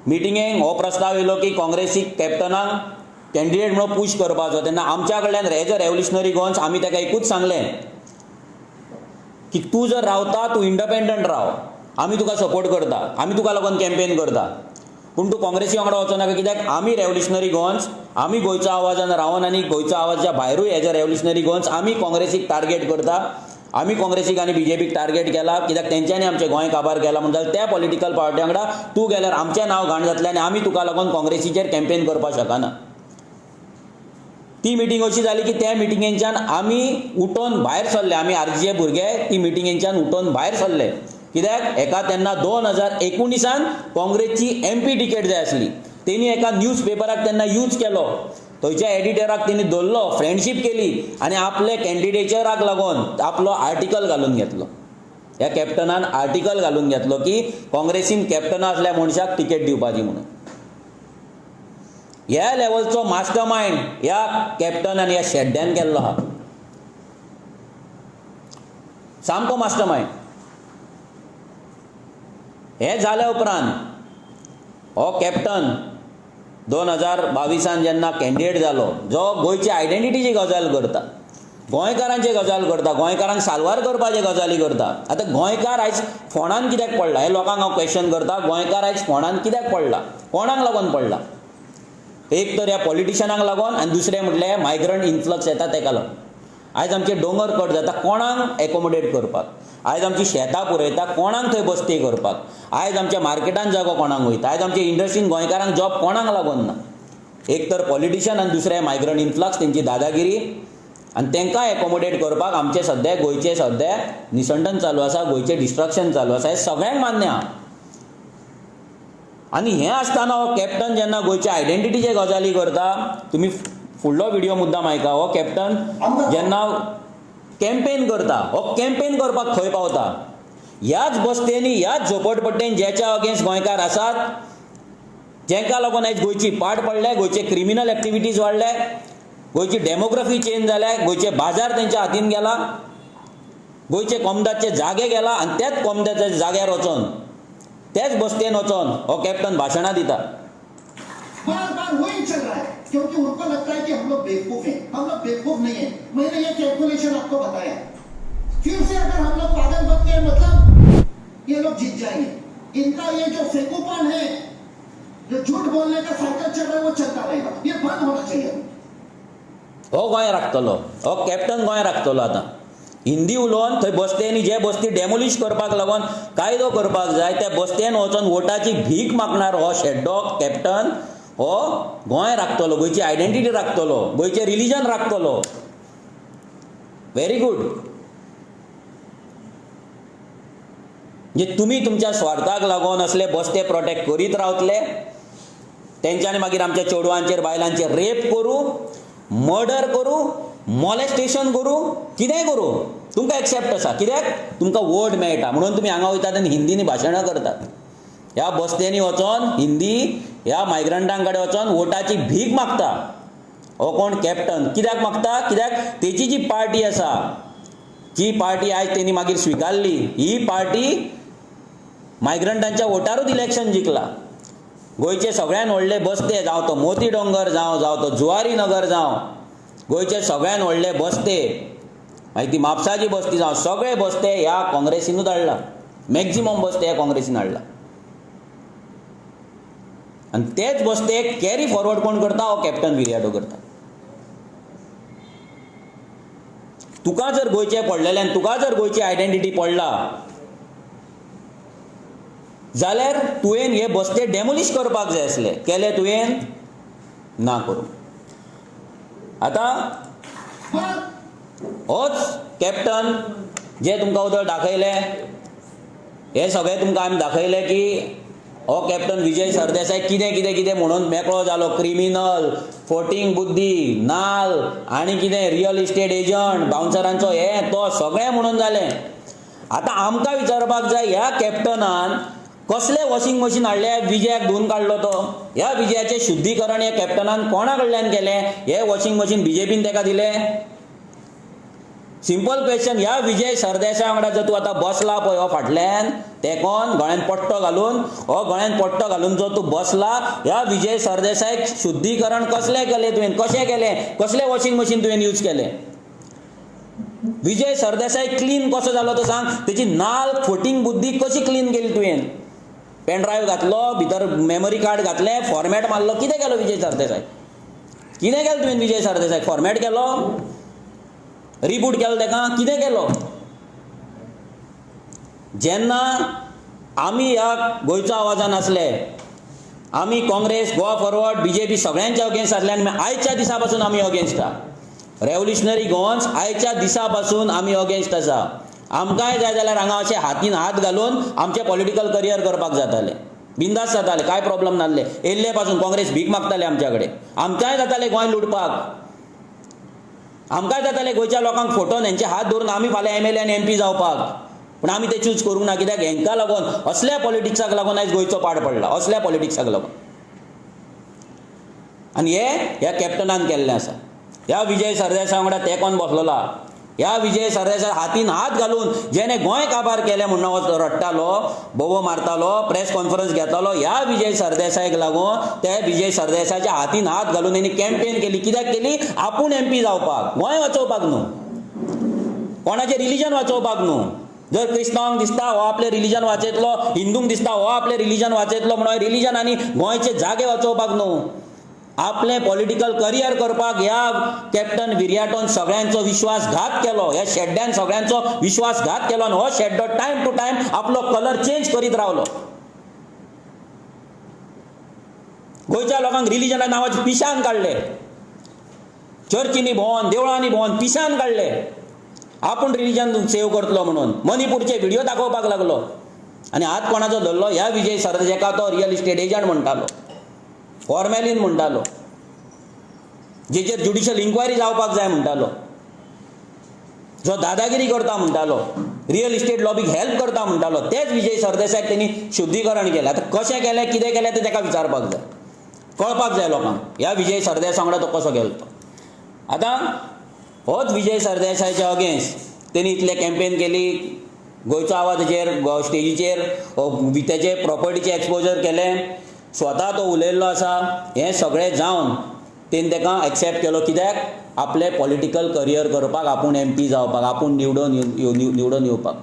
Speaker 1: मिटिंगेक हो प्रस्ताव येयलो की काँग्रेसीक कॅप्टनाक कॅन्डिडेट म्हणून पूश करपाचो. तेन्ना आमच्या कडल्यान एज अ रेव्होल्युशनरी गोवन्स आमी ताका एकूच सांगलें की तूं जर रावता तूं इंडिपेंडंट राव, आमी तुका सपोर्ट करता, आमी तुका लागून कॅम्पेन करता, पूण तूं काँग्रेसी वांगडा वचो नाका, कित्याक आमी रेव्होल्युशनरी गोवन्स, आमी गोंयचो आवाजान रावन आनी गोंयचो आवाजाच्या भायरूय एज अ रेव्होल्युशनरी गोवन्स आमी काँग्रेसीक टार्गेट करता, आमी काँग्रेसीक आनी बीजेपीक टार्गेट केला, कित्याक तेंच्यांनी आमचें गोंय काबार केला. म्हणून जाल्यार त्या पॉलिटिकल पार्टी वांगडा तूं गेल्यार आमचें नांव घाण जातलें आनी आमी तुका लागून काँग्रेसीचेर कॅम्पेन करपाक शकना. ती मिटींग अशी जाली की त्या मिटिंगेंच्यान आमी उठोवन भायर सरले, आमी आरजीचे भुरगे ती मिटिंगेंच्यान उठोवन भायर सरले, कित्याक एका तेन्ना 2019 काँग्रेसची एमपी तिकेट जाय आसली. तेणी एका न्यूज पेपराक तेन्ना यूज केलो, थंयच्या एडिटराक तेणी धरलो, फ्रेंडशीप केली आनी आपले कॅन्डिडेचराक लागून आपलो आर्टिकल घालून घेतलो. ह्या कॅप्टनान आर्टिकल घालून घेतलो की काँग्रेसीन कॅप्टन आसल्या मनशाक तिकेट दिवपाची म्हणून. ह्या लेवलचो मास्टर मायंड ह्या कॅप्टन आनी ह्या शेड्ड्यान केल्लो आहा, सामको मास्टर मायंड. हें जाल्या उपरांत हो कॅप्टन 2022 जेन्ना कॅन्डिडेट जालो, जो गोंयची आयडेंटिटीची गजाल करता, गोंयकारांची गजाल करता, गोंयकारांक साल्वार करपाचे गजाली करता. आतां गोंयकार आयज फोंडान कित्याक पडला हें लोकांक हांव क्वेश्चन करता. गोंयकार आयज फोंडान कित्याक पडला, कोणाक लागून पडला? एक तर ह्या पॉलिटिशनांक लागून आनी दुसरें म्हटल्यार मायग्रंट इन्फ्लक्स येता तेका लागून. आयज आमचे दोंगर कट जाता, कोणाक एकोमोडेट करपाक? आयज आमची शेतां पुरयता, कोणाक थंय बस्ती करपाक? आयज आमच्या मार्केटान जागो कोणाक वयता? आयज आमच्या इंडस्ट्रीन गोंयकारांक जॉब कोणाक लागून ना? एक तर पॉलिटिशन आनी दुसरें मायग्रंट इन्फ्लक्स, तेंची दादागिरी आनी तांकां एकोमोडेट करपाक आमचें सद्या गोंयचें सद्या निसंटन चालू आसा, गोंयचें डिस्ट्रक्शन चालू आसा, हें सगळ्यांक मान्य आहा. आनी हें आसतना हो कॅप्टन जेन्ना गोंयच्या आयडेंटिटीचे गजाली करता, तुमी फुडलो व्हिडियो मुद्दाम आयका. हो कॅप्टन जेन्ना कॅम्पेन करता, हो कॅम्पेन करपाक खंय पावता? ह्याच बस्तेनी, ह्याच झोपडपट्टेन ज्याच्या अगेन्स्ट गोंयकार आसात, जांकां लागून आयज गोंयची पाड पडल्या, गोंयचे क्रिमिनल एक्टिविटीज वाडल्या, गोंयची डेमोग्राफी चेंज जाल्या, गोंयचे बाजार तेंच्या हातीन गेला, गोंयचे कोमदाचे जागे गेला आनी त्याच कोमदाच्या जाग्यार वचोन, त्याच बस्तेन वचोन हो कॅप्टन भाशणां दिता.
Speaker 3: बार बार वही चल रहा है, क्योंकि उनको लगता है कि हम लोग बेवकूफ हैं। हम लोग बेवकूफ नहीं है। मैंने ये कैलकुलेशन आपको बताया। फिर से अगर हम लोग पागल बन गए मतलब ये लोग जीत जाएंगे। इनका ये जो फेंकूपन है, जो झूठ बोलने का साइकिल चल रहा है, वो चलता रहेगा। ये बंद होना चाहिए।
Speaker 1: हो गोंय राखतलो, हो कॅप्टन गोंय राखतलो. आतां हिंदी उलोवन थंय बस्तेनी जे बस्ती डेमोलिश करपाक लागून कायदो करपाक जाय, त्या बस्तेन वचोन वोटाची भीक मागणार हो शेड्डो कॅप्टन हो गोंय राखतलो, गोंयची आयडेंटिटी राखतलो, गोंयचें रिलिजन राखतलो. Very good. म्हणजे तुमी तुमच्या स्वार्थाक लागून असले बस्ते प्रोटेक्ट करीत रावतले, तेंच्यांनी मागीर आमच्या चेडवांचेर बायलांचेर रेप करूं, मर्डर करूं, मॉलेस्टेशन करूं, कितेंय करूं, तुमकां एक्सेप्ट आसा. कित्याक? तुमकां वोट मेळटा म्हणून तुमी हांगा वयतात आनी हिंदीनी भाशणां करतात. ह्या बस्त्यांनी वचोन हिंदी ह्या मायग्रंटां कडेन वचोन वोटाची भीक मागता हो कोण कॅप्टन. कित्याक मागता? कित्याक तेची जी पार्टी आसा, जी पार्टी आयज तेणी मागीर स्विकारली, ही पार्टी मायग्रंटांच्या वोटारूच इलेक्शन जिखला. गोंयचे सगळ्यान व्हडले बस्ते, जावं तो मोती डोंगर जावं, जावं तो जुवारी नगर जावं, गोंयचे सगळ्यान व्हडले बस्ते, मागीर ती म्हापसाची बस्ती जावं, सगळे बस्ते ह्या काँग्रेसीनूच हाडला, मॅक्झिमम बस्ते ह्या काँग्रेसीन हाडला. आनी तेच बस्ते कॅरी फॉरवर्ड कोण करता? हो कॅप्टन विरियाटो करता. तुका जर गोंयचें पडलेलें आनी तुका जर गोंयची आयडेंटिटी पडला जाल्यार तुवें हे बस्ते डेमोलिश करपाक जाय आसले. केले तुवें? ना करूं. आतां होच कॅप्टन जे तुमकां उदक दाखयलें, हे सगळें तुमकां आमी दाखयलें की हो कॅप्टन विजय सरदेसाय कितें कितें कितें म्हणून मेकळो जालो. क्रिमिनल, फोटींग बुद्धी, नाल आनी कितें रियल इस्टेट एजंट, बाउन्सरांचो हें तो सगळें म्हणून जालें. आतां आमकां विचारपाक जाय, ह्या कॅप्टनान कसलें वॉशिंग मशीन हाडलें विजयाक धुवन काडलो तो? ह्या विजयाचें शुद्धीकरण ह्या कॅप्टनान कोणा कडल्यान केलें? हें वॉशिंग मशीन बीजेपीन ताका दिलें? Simple question. ह्या विजय सरदेसाय वांगडा जर तूं आतां बसला पळय, हो फाटल्यान तेकोन गळ्यान पट्टो घालून, हो गळ्यान पट्टो घालून जो तूं बसला, ह्या विजय सरदेसायक शुद्धीकरण कसलें केलें तुवें? कशें केलें? कसलें वॉशिंग मशीन तुवें यूज केलें? विजय सरदेसाय क्लीन कसो जालो तो सांग. तेची नाल फोटींग बुद्धी कशी क्लीन केली तुवें? पेनड्रायव्ह घातलो, भितर मेमरी कार्ड घातलें, फॉर्मेट मारलो, कितें केलो विजय सरदेसाय? कितें केलें तुवें विजय सरदेसाय? फॉर्मेट केलो, रिबूट केलो ताका, कितें केलो? जेन्ना आमी ह्या गोंयचो आवाजान आसले, आमी काँग्रेस, गोवा फॉरवर्ड, बीजेपी सगळ्यांच्या अगेन्स्ट आसले आनी आयच्या दिसा पासून आमी अगेन्स्ट आसा. रेव्होल्युशनरी गोवन्स आयच्या दिसा पासून आमी अगेन्स्ट आसा. आमकांय जाय जाल्यार हांगा अशें हातीन हात घालून आमचें पॉलिटिकल करियर करपाक जातालें, बिंदास जातालें, कांय प्रॉब्लम नासले. येयल्ले पासून काँग्रेस भीक मागताले आमच्या कडेन. आमकांय जातालें गोंय लुटपाक, आमकांय जातालें गोंयच्या लोकांक फोटोन हेंचे हात धरून आमी फाल्यां एम एल ए आनी एम पी जावपाक. पूण आमी ते चूज करूंक ना. कित्याक? हेंकां लागून, असल्या पॉलिटिक्साक लागून आयज गोंयचो पाड पडला, असल्या पॉलिटिक्साक लागून. आनी हे ह्या कॅप्टनान केल्लें आसा. ह्या विजय सरदेसाय वांगडा तेकोन बसलोला, ह्या विजय सरदेसाय हातीन हात घालून जेणे गोंय काबार केलें म्हणून रडटालो, बोबो मारतालो, प्रेस कॉन्फरन्स घेतालो, ह्या विजय सरदेसायक लागून त्या विजय सरदेसायच्या हातीन हात घालून तेणी कॅम्पेन केली. कित्याक केली? आपूण एम पी जावपाक, गोंय वाचोवपाक न्हू, कोणाचें रिलिजन वाचोवपाक न्हू. जर क्रिस्तांवांक दिसता हो आपलें रिलिजन वाचयतलो, हिंदूंक दिसता हो आपलें रिलिजन वाचयतलो म्हणून रिलिजन आनी गोंयचे जागे वाचोवपाक न्हू, आपलें पॉलिटिकल करियर करपाक ह्या कॅप्टन विरियाटोन सगळ्यांचो विश्वासघात केलो. ह्या शेड्ड्यान सगळ्यांचो विश्वासघात केलो आनी हो शेड्डो टायम टू टायम आपलो कलर चेंज करीत रावलो. गोंयच्या लोकांक रिलिजना नांवाचे पिशान काडले, चर्चींनी भोंवन, देवळांनी भोंवन पिशान काडले, आपूण रिलिजन सेव करतलो म्हणून. मणिपूरचे व्हिडिओ दाखोवपाक लागलो आनी हात कोणाचो धरलो? ह्या विजय सरदेसाय तो रियल इस्टेट एजंट म्हणटालो, फॉर्मेलीन म्हणटालो, जेचेर ज्युडिशियल इन्क्वायरी जावपाक जाय म्हणटालो, जो दादागिरी करता म्हणटालो, रियल इस्टेट लॉबीक हेल्प करता म्हणटालो, तेच विजय सरदेसायक तेणी शुद्धीकरण केलें. आतां कशें केलें, कितें केलें तें ताका विचारपाक जाय, कळपाक जाय लोकांक ह्या विजय सरदेसाय वांगडा तो कसो गेलो तो. आतां होच विजय सरदेसायच्या अगेन्स्ट तेणी इतलें कॅम्पेन केली, गोंयचो आवाजाचेर, स्टेजीचेर तेचे प्रॉपर्टीचें एक्सपोजर केलें, स्वता तो उलयल्लो आसा. हें सगळें जावन तेणी ताका एक्सेप्ट केलो. कित्याक? आपलें पॉलिटिकल करियर करपाक, आपूण एम पी जावपाक, आपूण निवडून येवपाक.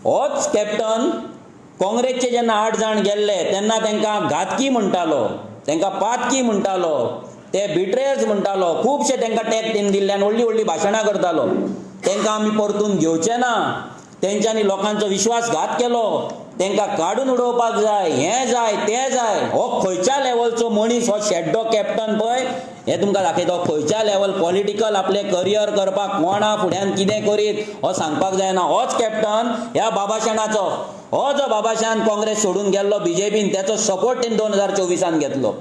Speaker 1: होच कॅप्टन काँग्रेसचे जेन्ना 8 जाण गेल्ले तेन्ना तांकां घातकी म्हणटालो, तांकां पातकी म्हणटालो, ते बिट्रेयर्स म्हणटालो, खुबशे तांकां टॅग तेणी दिल्ले आनी व्हडलीं व्हडलीं भाशणां करतालो. तांकां आमी परतून घेवचे ना, तेंच्यांनी लोकांचो विश्वासघात केलो, तांकां काडून उडोवपाक जाय, हें जाय तें जाय. हो खंयच्या लेवलचो मनीस हो शेड्डो कॅप्टन पळय, हें तुमकां दाखयता. खंयच्या लेवल पॉलिटिकल आपलें करियर करपाक कोणा फुड्यान कितें करीत हो सांगपाक जायना. होच कॅप्टन ह्या बाबाशेणाचो, हो जो बाबाशान काँग्रेस सोडून गेल्लो बीजेपीन, त्याचो सपोर्ट तेणी 2024 घेतलो.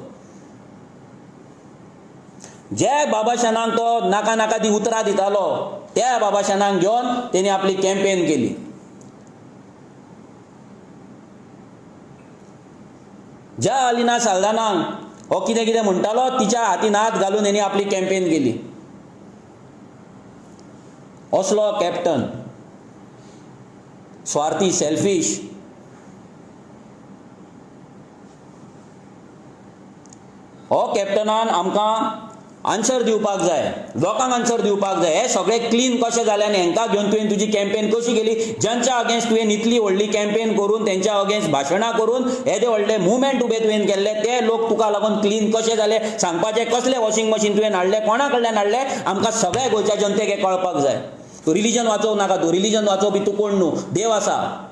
Speaker 1: जे बाबाशेणाक तो नाका नाका ती उतरां दितालो त्या बाबाशेणाक घेवन तेणी आपली कॅम्पेन केली. ज्या अलिना साल्दानाक हो कितें कितें म्हणटालो तिच्या हातीन हात घालून हेणी आपली कॅम्पेन केली. असलो कॅप्टन स्वार्थी, सेल्फीश. हो कॅप्टनान आमकां आन्सर दिवपाक जाय, लोकांक आन्सर दिवपाक जाय. हे सगळे क्लीन कशें जाले आनी हेंकां घेवन तुवें तुजी कॅम्पेन कशी केली, ज्यांच्या अगेन्स्ट तुवें इतली व्हडली कॅम्पेन करून तेंच्या अगेन्स्ट भाशणां करून येदे व्हडले मुवमेंट उबे तुवें केल्ले, ते लोक तुका लागून क्लीन कशे जाले सांगपाचें. कसले वॉशिंग मशीन तुवें हाडलें, कोणा कडल्यान हाडलें, आमकां सगळ्या गोंयच्या जनतेक हें कळपाक जाय. तूं रिलीजन वाचोवं नाका, तूं रिलीजन वाचोवपी तूं कोण न्हू, देव आसा.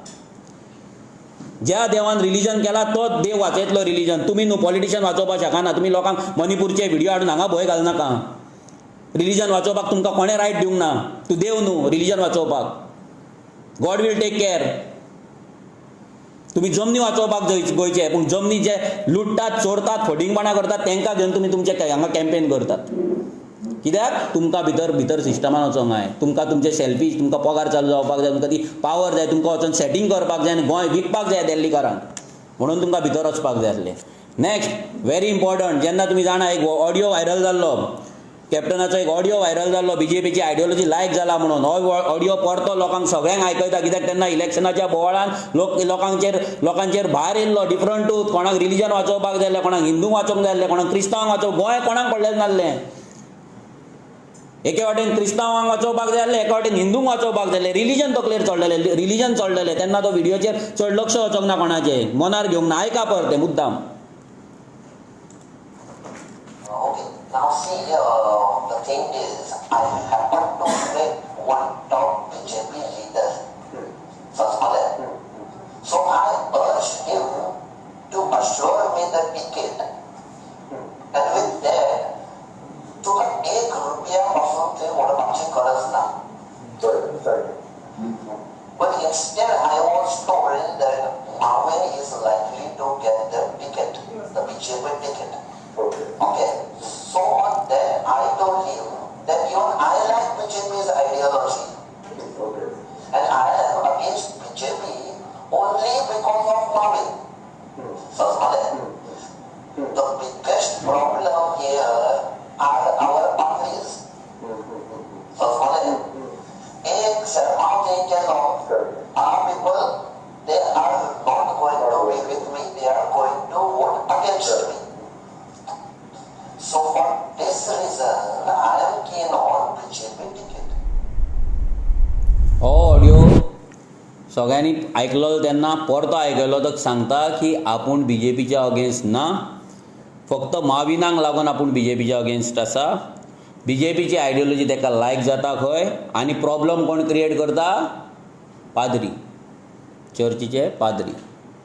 Speaker 1: ज्या देवान रिलीजन केला तो देव वाचयतलो रिलीजन. तुमी न्हू पॉलिटिशियन वाचोवपाक शकना. तुमी लोकांक मणिपूरचे व्हिडिओ हाडून हांगा भंय घालनाका. रिलीजन वाचोवपाक तुमकां कोणें रायट दिवंक ना. तूं देव न्हू रिलीजन वाचोवपाक. God will take care. तुमी जमनी वाचोवपाक गोंयचे, पूण जमनी जे लुट्टात, चोरतात, फटींगपणां करतात तांकां घेवन तुमी तुमचे हांगा कॅम्पेन करतात. कित्याक तुमकां भितर भितर सिस्टमान वचोंक जाय, तुमकां तुमचे सेल्फीश, तुमकां पगार चालू जावपाक जाय, तुमकां ती पावर जाय, तुमकां वचोन सेटींग करपाक जाय आनी गोंय विकपाक जाय दिल्लीकारांक, म्हणून तुमकां भितर वचपाक जाय आसलें. नेक्स्ट व्हेरी इम्पॉर्टंट, जेन्ना तुमी जाणा एक ऑडियो व्हायरल जाल्लो, कॅप्टनाचो एक ऑडियो व्हायरल जाल्लो, बीजेपीची आयडियोलॉजी लायक जाला म्हणून. हो ऑडियो परतो लोकांक सगळ्यांक आयकयता, कित्याक तेन्ना इलेक्शनाच्या बोवाळान लोक लोकांचेर भायर येयल्लो डिफरंट टू कोणाक रिलीजन वाचोवपाक जाय आसलें, कोणाक हिंदूंक वाचोवंक जाय आसलें, कोणाक क्रिस्तांवांक वाचोवंक, गोंय कोणाक पडलें नासलें. एके वाटेन क्रिस्तांवांक वाचोवपाक जाय आसलें, एके वाटेन हिंदूंक वाचोवपाक जाय आसलें. रिलीजन तकलेर चडलेलें, रिलीजन चडलेलें तेन्ना तो व्हिडियोचेर चड लक्ष वचोंक ना, कोणाचें मनार घेवंक ना. आयका परतें मुद्दाम.
Speaker 4: Okay, now see, the thing is, I happen to meet one top BJP leader, Sasmale. So I urged him to assure me the ticket, and with that, तुका एक रुपया पासून थंय वडपाची गरज ना. But instead I was told that Mavin is likely to get the ticket, the BJP ticket. Okay, so on that I told him that even I like BJP's ideology. And I am against BJP only because of Mavin. So the biggest problem here are our parties. So एक our people, they are not going to be with me, they are going to vote against me. So for this reason, I am keen on BJP ticket.
Speaker 1: हो audio सगळ्यांनी आयकलो तेन्ना परतो आयकलो तर सांगता की आपूण बीजेपीच्या against ना, फक्त माविनाक लागून आपूण बीजेपीच्या अगेन्स्ट आसा. बीजेपीची आयडियोलॉजी ताका लायक जाता खंय, आनी प्रॉब्लम कोण क्रिएट करता, पाद्री, चर्चीचे पाद्री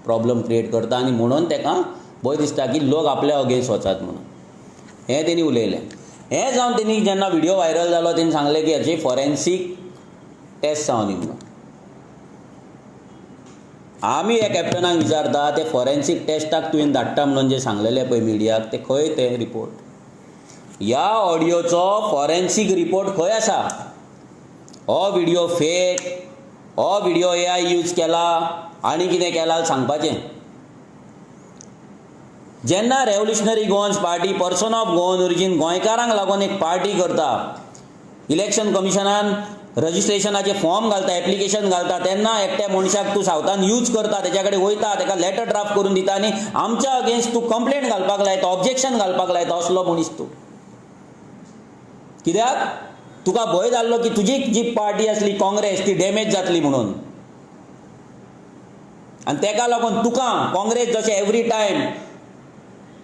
Speaker 1: प्रॉब्लम क्रिएट करता, आनी म्हणून ताका भंय दिसता की लोक आपल्या अगेन्स्ट वचात म्हणून. हें तेणी उलयलें. हें जावन तेणी जेन्ना व्हिडियो व्हायरल जालो तेणी सांगलें की हाची फॉरेन्सीक टेस्ट जावनी म्हणून. आमी ह्या कॅप्टनाक विचारता ते फॉरेन्सीक टेस्टाक तुवें धाडटा म्हणून जे सांगलेलें पळय मिडियाक, ते खंय ते रिपोर्ट, ह्या ऑडियोचो फॉरेन्सीक रिपोर्ट खंय आसा? हो व्हिडियो फेक, हो व्हिडियो एआय यूज केला आनी कितें केला सांगपाचें. जेन्ना Revolutionary Goans Party person of Goan origin गोंयकारांक लागून एक पार्टी करता, इलेक्शन कमिशनान रजिस्ट्रेशनाचे फॉर्म घालता, एप्लिकेशन घालता, तेन्ना एकट्या मनशाक तूं सावथान यूज करता, तेच्या कडेन वयता, ताका लेटर ड्राफ्ट करून दिता आनी आमच्या अगेन्स्ट तूं कंप्लेंट घालपाक लायता, ऑब्जेक्शन घालपाक लायता, असलो मनीस तूं. कित्याक तुका भंय जाल्लो की तुजी जी पार्टी आसली काँग्रेस ती डॅमेज जातली म्हणून, आनी तेका लागून तुका काँग्रेस जशें एवरी टायम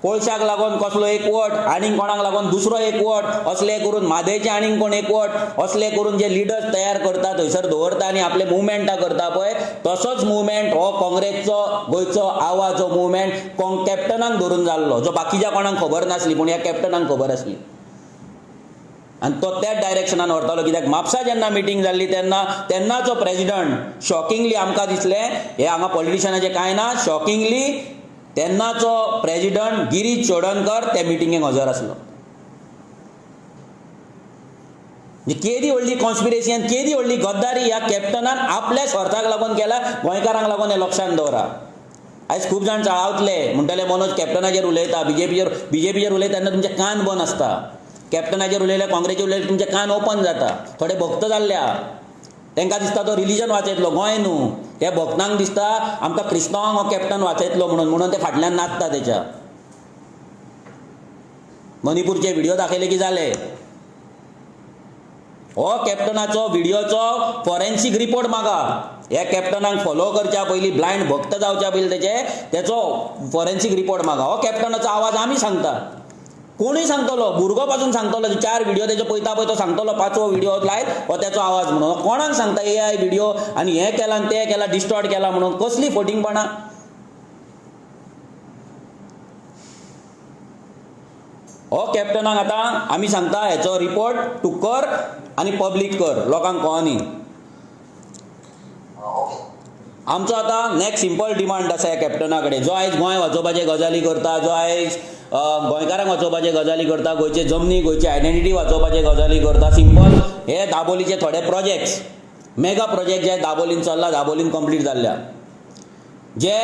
Speaker 1: कोळशाक लागून कसलो एकवट, आनीक कोणाक लागून दुसरो एकवट, असले करून म्हादयचे आनीक कोण एकवट, असले करून जे लिडर्स तयार करता थंयसर दवरता आनी आपले मुवमेंटां करता पळय, तसोच मुवमेंट हो काँग्रेसचो गोंयचो आवाज हो मुवमेंट कॅप्टनाक धरून जाल्लो, जो बाकीच्या कोणाक खबर नासली पूण ह्या कॅप्टनाक खबर आसली आनी तो त्याच डायरेक्शनान व्हरतालो. कित्याक म्हापसा जेन्ना मिटींग जाल्ली तेन्ना तेन्नाचो प्रेजिडंट शॉकिंगली आमकां दिसलें हे हांगा पॉलिटिशनाचें कांय ना, शॉकिंगली तेन्नाचो प्रेजिडंट गिरीश चोडणकर त्या मिटिंगेक हजर आसलो. केदी व्हडली कॉन्स्पिरेसी आनी केदी व्हडली गद्दारी ह्या कॅप्टनान आपल्या स्वार्थाक लागून केला, गोंयकारांक लागून हें लक्षांत दवरा. आयज खूब जाण चाळावतले म्हणटले मनोज कॅप्टनाचेर उलयता, बीजेपीचेर उलयता तेन्ना तुमचे कान बंद आसता, कॅप्टनाचेर उलयले काँग्रेसीचेर उलयले तुमचे कान ओपन जाता. थोडे भक्त जाल्ले तांकां दिसता तो रिलीजन वाचयतलो, गोंय न्हू, त्या भक्तांक दिसता आमकां क्रिस्तांवांक हो कॅप्टन वाचयतलो म्हणून, म्हणून ते फाटल्यान नाचता. तेच्या मणिपूरचे व्हिडिओ दाखयले की जाले, हो कॅप्टनाचो व्हिडिओचो फॉरेन्सीक रिपोर्ट मागा. ह्या कॅप्टनाक फॉलो करच्या पयलीं, ब्लायंड भक्त जावच्या पयलीं तेचे तेचो फॉरेन्सीक रिपोर्ट मागा. हो कॅप्टनाचो आवाज आमी सांगता, कोणूय सांगतलो, भुरगो पासून सांगतलो, 4 व्हिडिओ तेजे पळयता पळय तो सांगतलो, 5वो व्हिडिओ लायत हो तेचो आवाज म्हणून. कोणाक सांगता ए I video आनी हें केलां आनी तें केलां, डिस्टॉर्ट केलां म्हणून, कसली फटींगपणां. हो कॅप्टनाक आतां आमी सांगता हेचो रिपोर्ट तूं कर आनी पब्लीक कर, लोकांक कळनी. आमचो आतां नेक्स्ट सिंपल डिमांड आसा ह्या कॅप्टना कडेन, जो आयज गोंय वाचोवपाचे गजाली करता, जो आयज गोंयकारांक वाचोवपाचे गजाली करता, गोंयचे जमनी गोंयची आयडेंटिटी वाचोवपाचे गजाली करता, सिंपल हे दाबोलीचे थोडे प्रोजेक्ट्स, मेगा प्रोजेक्ट जे दाबोलीन चल्ला, दाबोलीन कंप्लीट जाल्ल्या, जे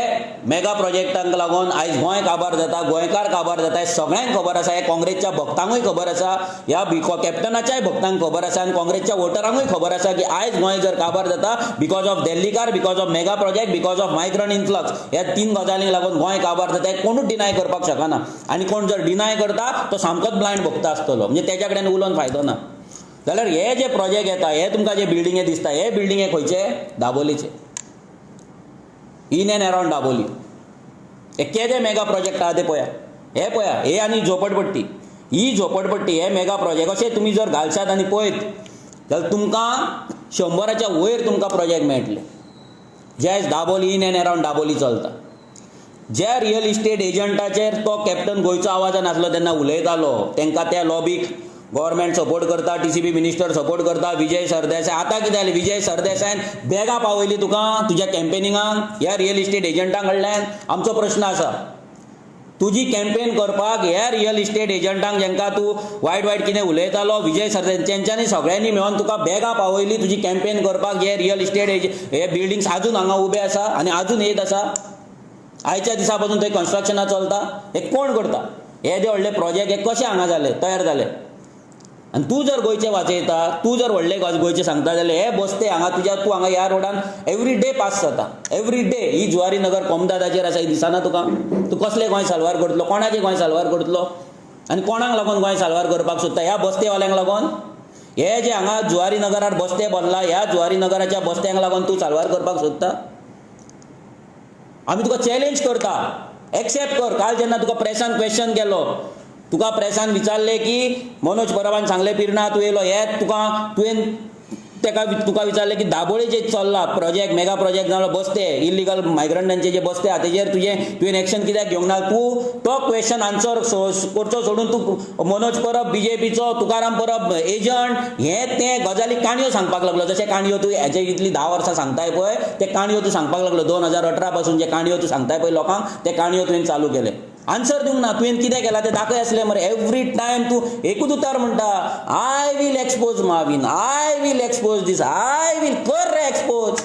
Speaker 1: मेगा प्रोजेक्टांक लागून आयज गोंय काबार जाता, गोंयकार काबार जाता, हे सगळ्यांक खबर आसा, हे काँग्रेसच्या भक्तांकूय खबर आसा, ह्या कॅप्टनाच्याय भक्तांक खबर आसा आनी काँग्रेसच्या वोटरांकूय खबर आसा की आयज गोंय जर काबार जाता because of Delhikar, because of mega project, because of migrant influx, ह्या 3 गजालींक लागून गोंय काबार जाता, हे कोणूच डिनाय करपाक शकना. आनी कोण जर डिनाय करता तो सामकोच ब्लायंड भक्त आसतलो, म्हणजे तेच्या कडेन उलोवन फायदो ना. जाल्यार हे जे प्रोजेक्ट येता, हे तुमकां जे बिल्डिंगे दिसता, हे बिल्डिंगे खंयचे? दाबोलीचे, इन एंड अराउंड दाबोली. हे केदे मेगा प्रोजेक्ट आहा ते पळया, हे पळया, हे आनी झोपडपट्टी, ही झोपडपट्टी, हे मेगा प्रोजेक्ट अशें तुमी जर घालशात आनी पळयत जाल्यार तुमकां 100च्या वयर तुमकां प्रोजेक्ट मेळटले जे आयज Dabolim in and around Dabolim चलता. ज्या रियल इस्टेट एजंटाचेर तो कॅप्टन गोंयचो आवाजान आसलो तेन्ना उलयतालो, तांकां त्या लॉबीक गव्हर्मेंट सपोर्ट करता, TCP minister support करता, विजय सरदेसाय. आतां कितें जालें, विजय सरदेसायन बॅगां पावयली तुका तुज्या कॅम्पेनिंगाक ह्या रियल इस्टेट एजंटां कडल्यान. आमचो प्रश्न आसा, तुजी कॅम्पेन करपाक ह्या रियल इस्टेट एजंटांक जेंकां तूं वायट वायट कितें उलयतालो विजय सरदेसाय, तेंच्यांनी सगळ्यांनी मेळोन तुका बॅगां पावयली तुजी कॅम्पेन करपाक. हे रियल इस्टेट हे बिल्डिंग्स आजून हांगा उबे आसा आनी आजून येत आसा, आयच्या दिसा पासून थंय कन्स्ट्रक्शनां चलता. हे कोण करता? हे जे व्हडले प्रोजेक्ट हे कशे हांगा जाले, तयार जाले? आनी तूं जर गोंयचें वाचयता, तूं जर व्हडले गोंयचें सांगता जाल्यार हे बस्ते हांगा तुज्या, तूं हांगा ह्या रोडान एवरी डे पास जाता, एवरी डे. ही जुवारी नगर कोमदादाचेर आसा, ही दिसना तुका? तूं कसलें गोंय साल्वार करतलो? कोणाचें गोंय साल्वार करतलो? आनी कोणाक लागून गोंय साल्वार करपाक सोदता? ह्या बस्तेवाल्यांक लागून? हे जे हांगा जुवारी नगरार बस्ते भरला, ह्या जुवारी नगराच्या बस्त्यांक लागून तूं साल्वार करपाक सोदता? आमी तुका चॅलेंज करता, एक्सेप्ट कर. काल जेन्ना तुका प्रेसान क्वेश्चन केलो, तुका प्रेसान विचारलें की मनोज परबान सांगलें पिर्णा तूं येयलो, हे तुका तुवें तेका तुका विचारलें की दाबोळी जे चल्ला प्रोजेक्ट, मेगा प्रोजेक्ट जालो बस्ते, इलिगल मायग्रंटांचे जे बस्ते आहा तेजेर तुजें तुवें एक्शन कित्याक घेवंक ना? तूं तो क्वेश्चन आन्सर करचो सोडून तूं मनोज परब बीजेपीचो, तुकाराम परब एजंट, हे ते गजाली काणयो सांगपाक लागलो. जशें काणयो तूं हेजे इतली 10 वर्सां सांगताय पळय, ते काणयो तूं सांगपाक लागलो. 2018 पासून जे काणयो तूं सांगताय पळय लोकांक, ते काणयो तुवें चालू केले. आन्सर दिवंक ना, तुवें कितें केलां तें दाखय आसलें मरे. एवरी टायम तूं एकूच उतर म्हणटा, I will expose Mauvin, I will expose this, I will. कर रे एक्सपोज.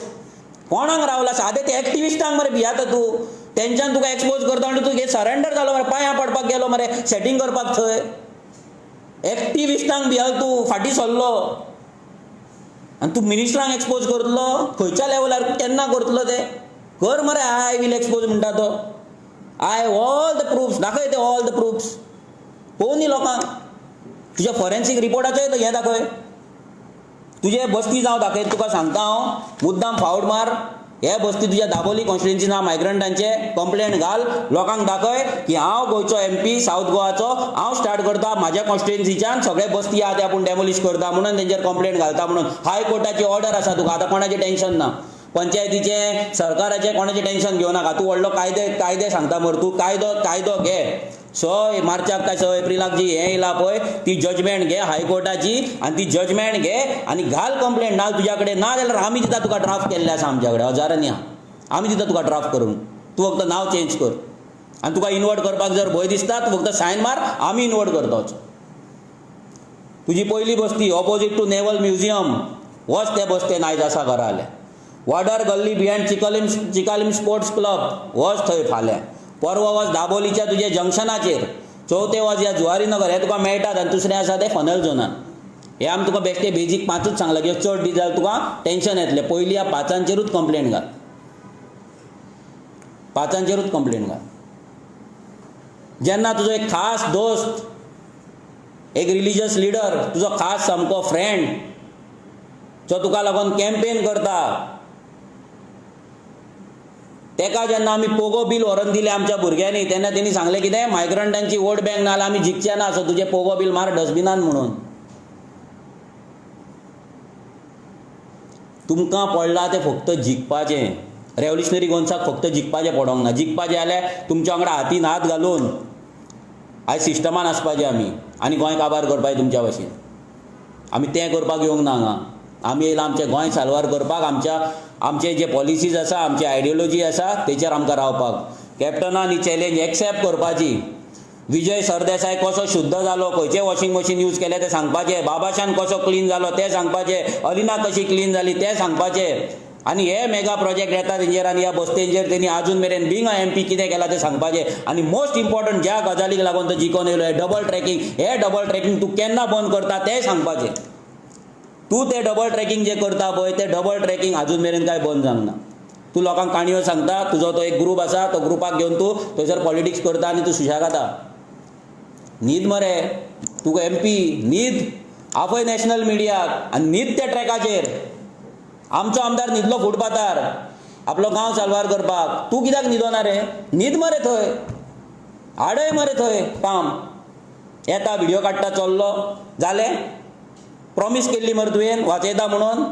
Speaker 1: कोणाक रावला? सादे ते एक्टिविस्टांक मरे भियाता तूं, तेंच्यान तुका एक्सपोज करता म्हणटा तूं सरेंडर जालो मरे, पांयां पडपाक गेलो मरे सेटींग करपाक थंय. एक्टिविस्टांक भियाल तूं, फाटीं सरलो आनी तूं मिनिस्टरांक एक्सपोज करतलो? खंयच्या लेवलार केन्ना करतलो ते? कर मरे, I will expose म्हणटा तो. I all the proofs दाखय, ते ऑल the proofs पळोवनी न्ही लोकांक. तुज्या फॉरेन्सीक रिपोर्टाचोय हें दाखय, तुजे बस्ती जावं दाखय. तुका सांगता हांव, मुद्दाम फावट मार, हे बस्ती तुज्या दाबोली कॉन्स्टिट्युएन्सी ना मायग्रंटांचे कंप्लेंट घाल, लोकांक दाखय की हांव गोंयचो एमपी सावथ गोवाचो, हांव स्टार्ट करता म्हाज्या कॉन्स्टिट्युएन्सीच्यान सगळे बस्ती आहा ते आपूण डेमोलिश करता म्हणून तेंचेर कंप्लेंट घालता म्हणून. हायकोर्टाची ऑर्डर आसा तुका, आतां कोणाचें टेंशन ना, पंचायतीचें सरकाराचें कोणाचें टेंशन घेवं नाका. तूं व्हडलो कायदे कायदे सांगता मरे, तूं कायदो कायदो घे. 6 मार्चाक काय 6 एप्रिलाक जी हें येयला पळय ती जजमेंट घे हायकोर्टाची, आनी ती जजमेंट घे आनी घाल कंप्लेंट. ना तुज्या कडेन ना जाल्यार आमी दिता तुका ड्राफ्ट केल्ले आसा आमच्या कडेन हजारांनी आहा, आमी दिता तुका ड्राफ्ट करून, तूं फक्त नांव चेंज कर. आनी तुका इन्वर्ट करपाक जर भंय दिसता तूं फक्त सायन मार, आमी इन्वर्ट करता. तुजी पयली बस्ती ऑपोजीट टू नेवल म्युझियम, वच ते बस्तेन आयज आसा घरा जाल्यार. वाडर गल्ली behind Chicalim Chicalim sports club वच थंय फाल्यां. परवा वच दाबोलीच्या तुज्या जंक्शनाचेर. चवथे वच ह्या जुवारी नगर, हे तुका मेळटात. आनी दुसरें आसा तें फनल झोनान. हे आमी तुका बेश्टे बेजीक 5च सांगलां, कित्याक चड दीत जाल्यार तुका टेंशन येतलें. पयलीं ह्या 5ांचेरूच कंप्लेंट घाल, 5ांचेरूच कंप्लेंट घाल. जेन्ना तुजो एक खास दोस्त, एक रिलीजियस लिडर, तुजो खास सामको फ्रेंड जो तुका लागून कॅम्पेन करता, तेका जेन्ना आमी पोगो बील व्हरून दिलें आमच्या भुरग्यांनी, तेन्ना तेणी सांगलें कितें, मायग्रंटांची वोट बँक ना जाल्यार आमी जिखचे ना, सो तुजें पोगो बील मार डस्टबिनान म्हणून. तुमकां पडलां तें फक्त जिखपाचें, रेवोल्युशनरी गोन्साक फक्त जिखपाचें पडोंक ना. जिखपाचें जाल्यार तुमच्या वांगडा हातीन हात घालून आयज सिस्टमान आसपाचें आमी, आनी गोंय काबार करपाचें तुमच्या भाशेन. आमी तें करपाक येवंक ना हांगा, आमी येयला आमचें गोंय साल्वार करपाक, आमच्या आमचे जे पॉलिसीज आसा, आमची आयडियोलॉजी आसा तेचेर आमकां रावपाक. कॅप्टनान ही चॅलेंज एक्सेप्ट करपाची. विजय सरदेसाय कसो शुद्ध जालो, खंयचें वॉशिंग मशीन यूज केलें तें सांगपाचें, बाबाशान कसो क्लीन जालो तें सांगपाचें, अलिना कशी क्लीन जाली तें सांगपाचें. आनी हे मेगा प्रोजेक्ट येता तेंचेर आनी ह्या बस्तेंचेर तेणी आजून मेरेन बींग अ एमपी कितें केलां तें सांगपाचें. आनी मोस्ट इम्पॉर्टंट ज्या गजालीक लागून तो जिखोन येयलो हे डबल ट्रॅकिंग, हे डबल ट्रॅकिंग तूं केन्ना बंद करता तें सांगपाचें. तूं तें डबल ट्रॅकिंग जें करता पळय तें डबल ट्रॅकिंग आजून मेरेन कांय बंद जावंक ना. तूं लोकांक काणयो सांगता, तुजो तो एक ग्रूप आसा, तो ग्रुपाक घेवन तूं थंयसर पॉलिटिक्स करता आनी तूं सुशेग खाता. न्हीद मरे तुका एमपी, न्हीद, आपय नॅशनल मिडियाक आनी न्हीद त्या ट्रॅकाचेर. आमचो आमदार न्हिदलो फुटपाथार आपलो गांव साल्वार करपाक, तूं कित्याक न्हिदोना रे? न्हीद मरे थंय, आडय मरे थंय काम. येता व्हिडियो काडटा चल्लो, जालें. प्रॉमीस केल्ली मरे तुवें वाचयता म्हणून.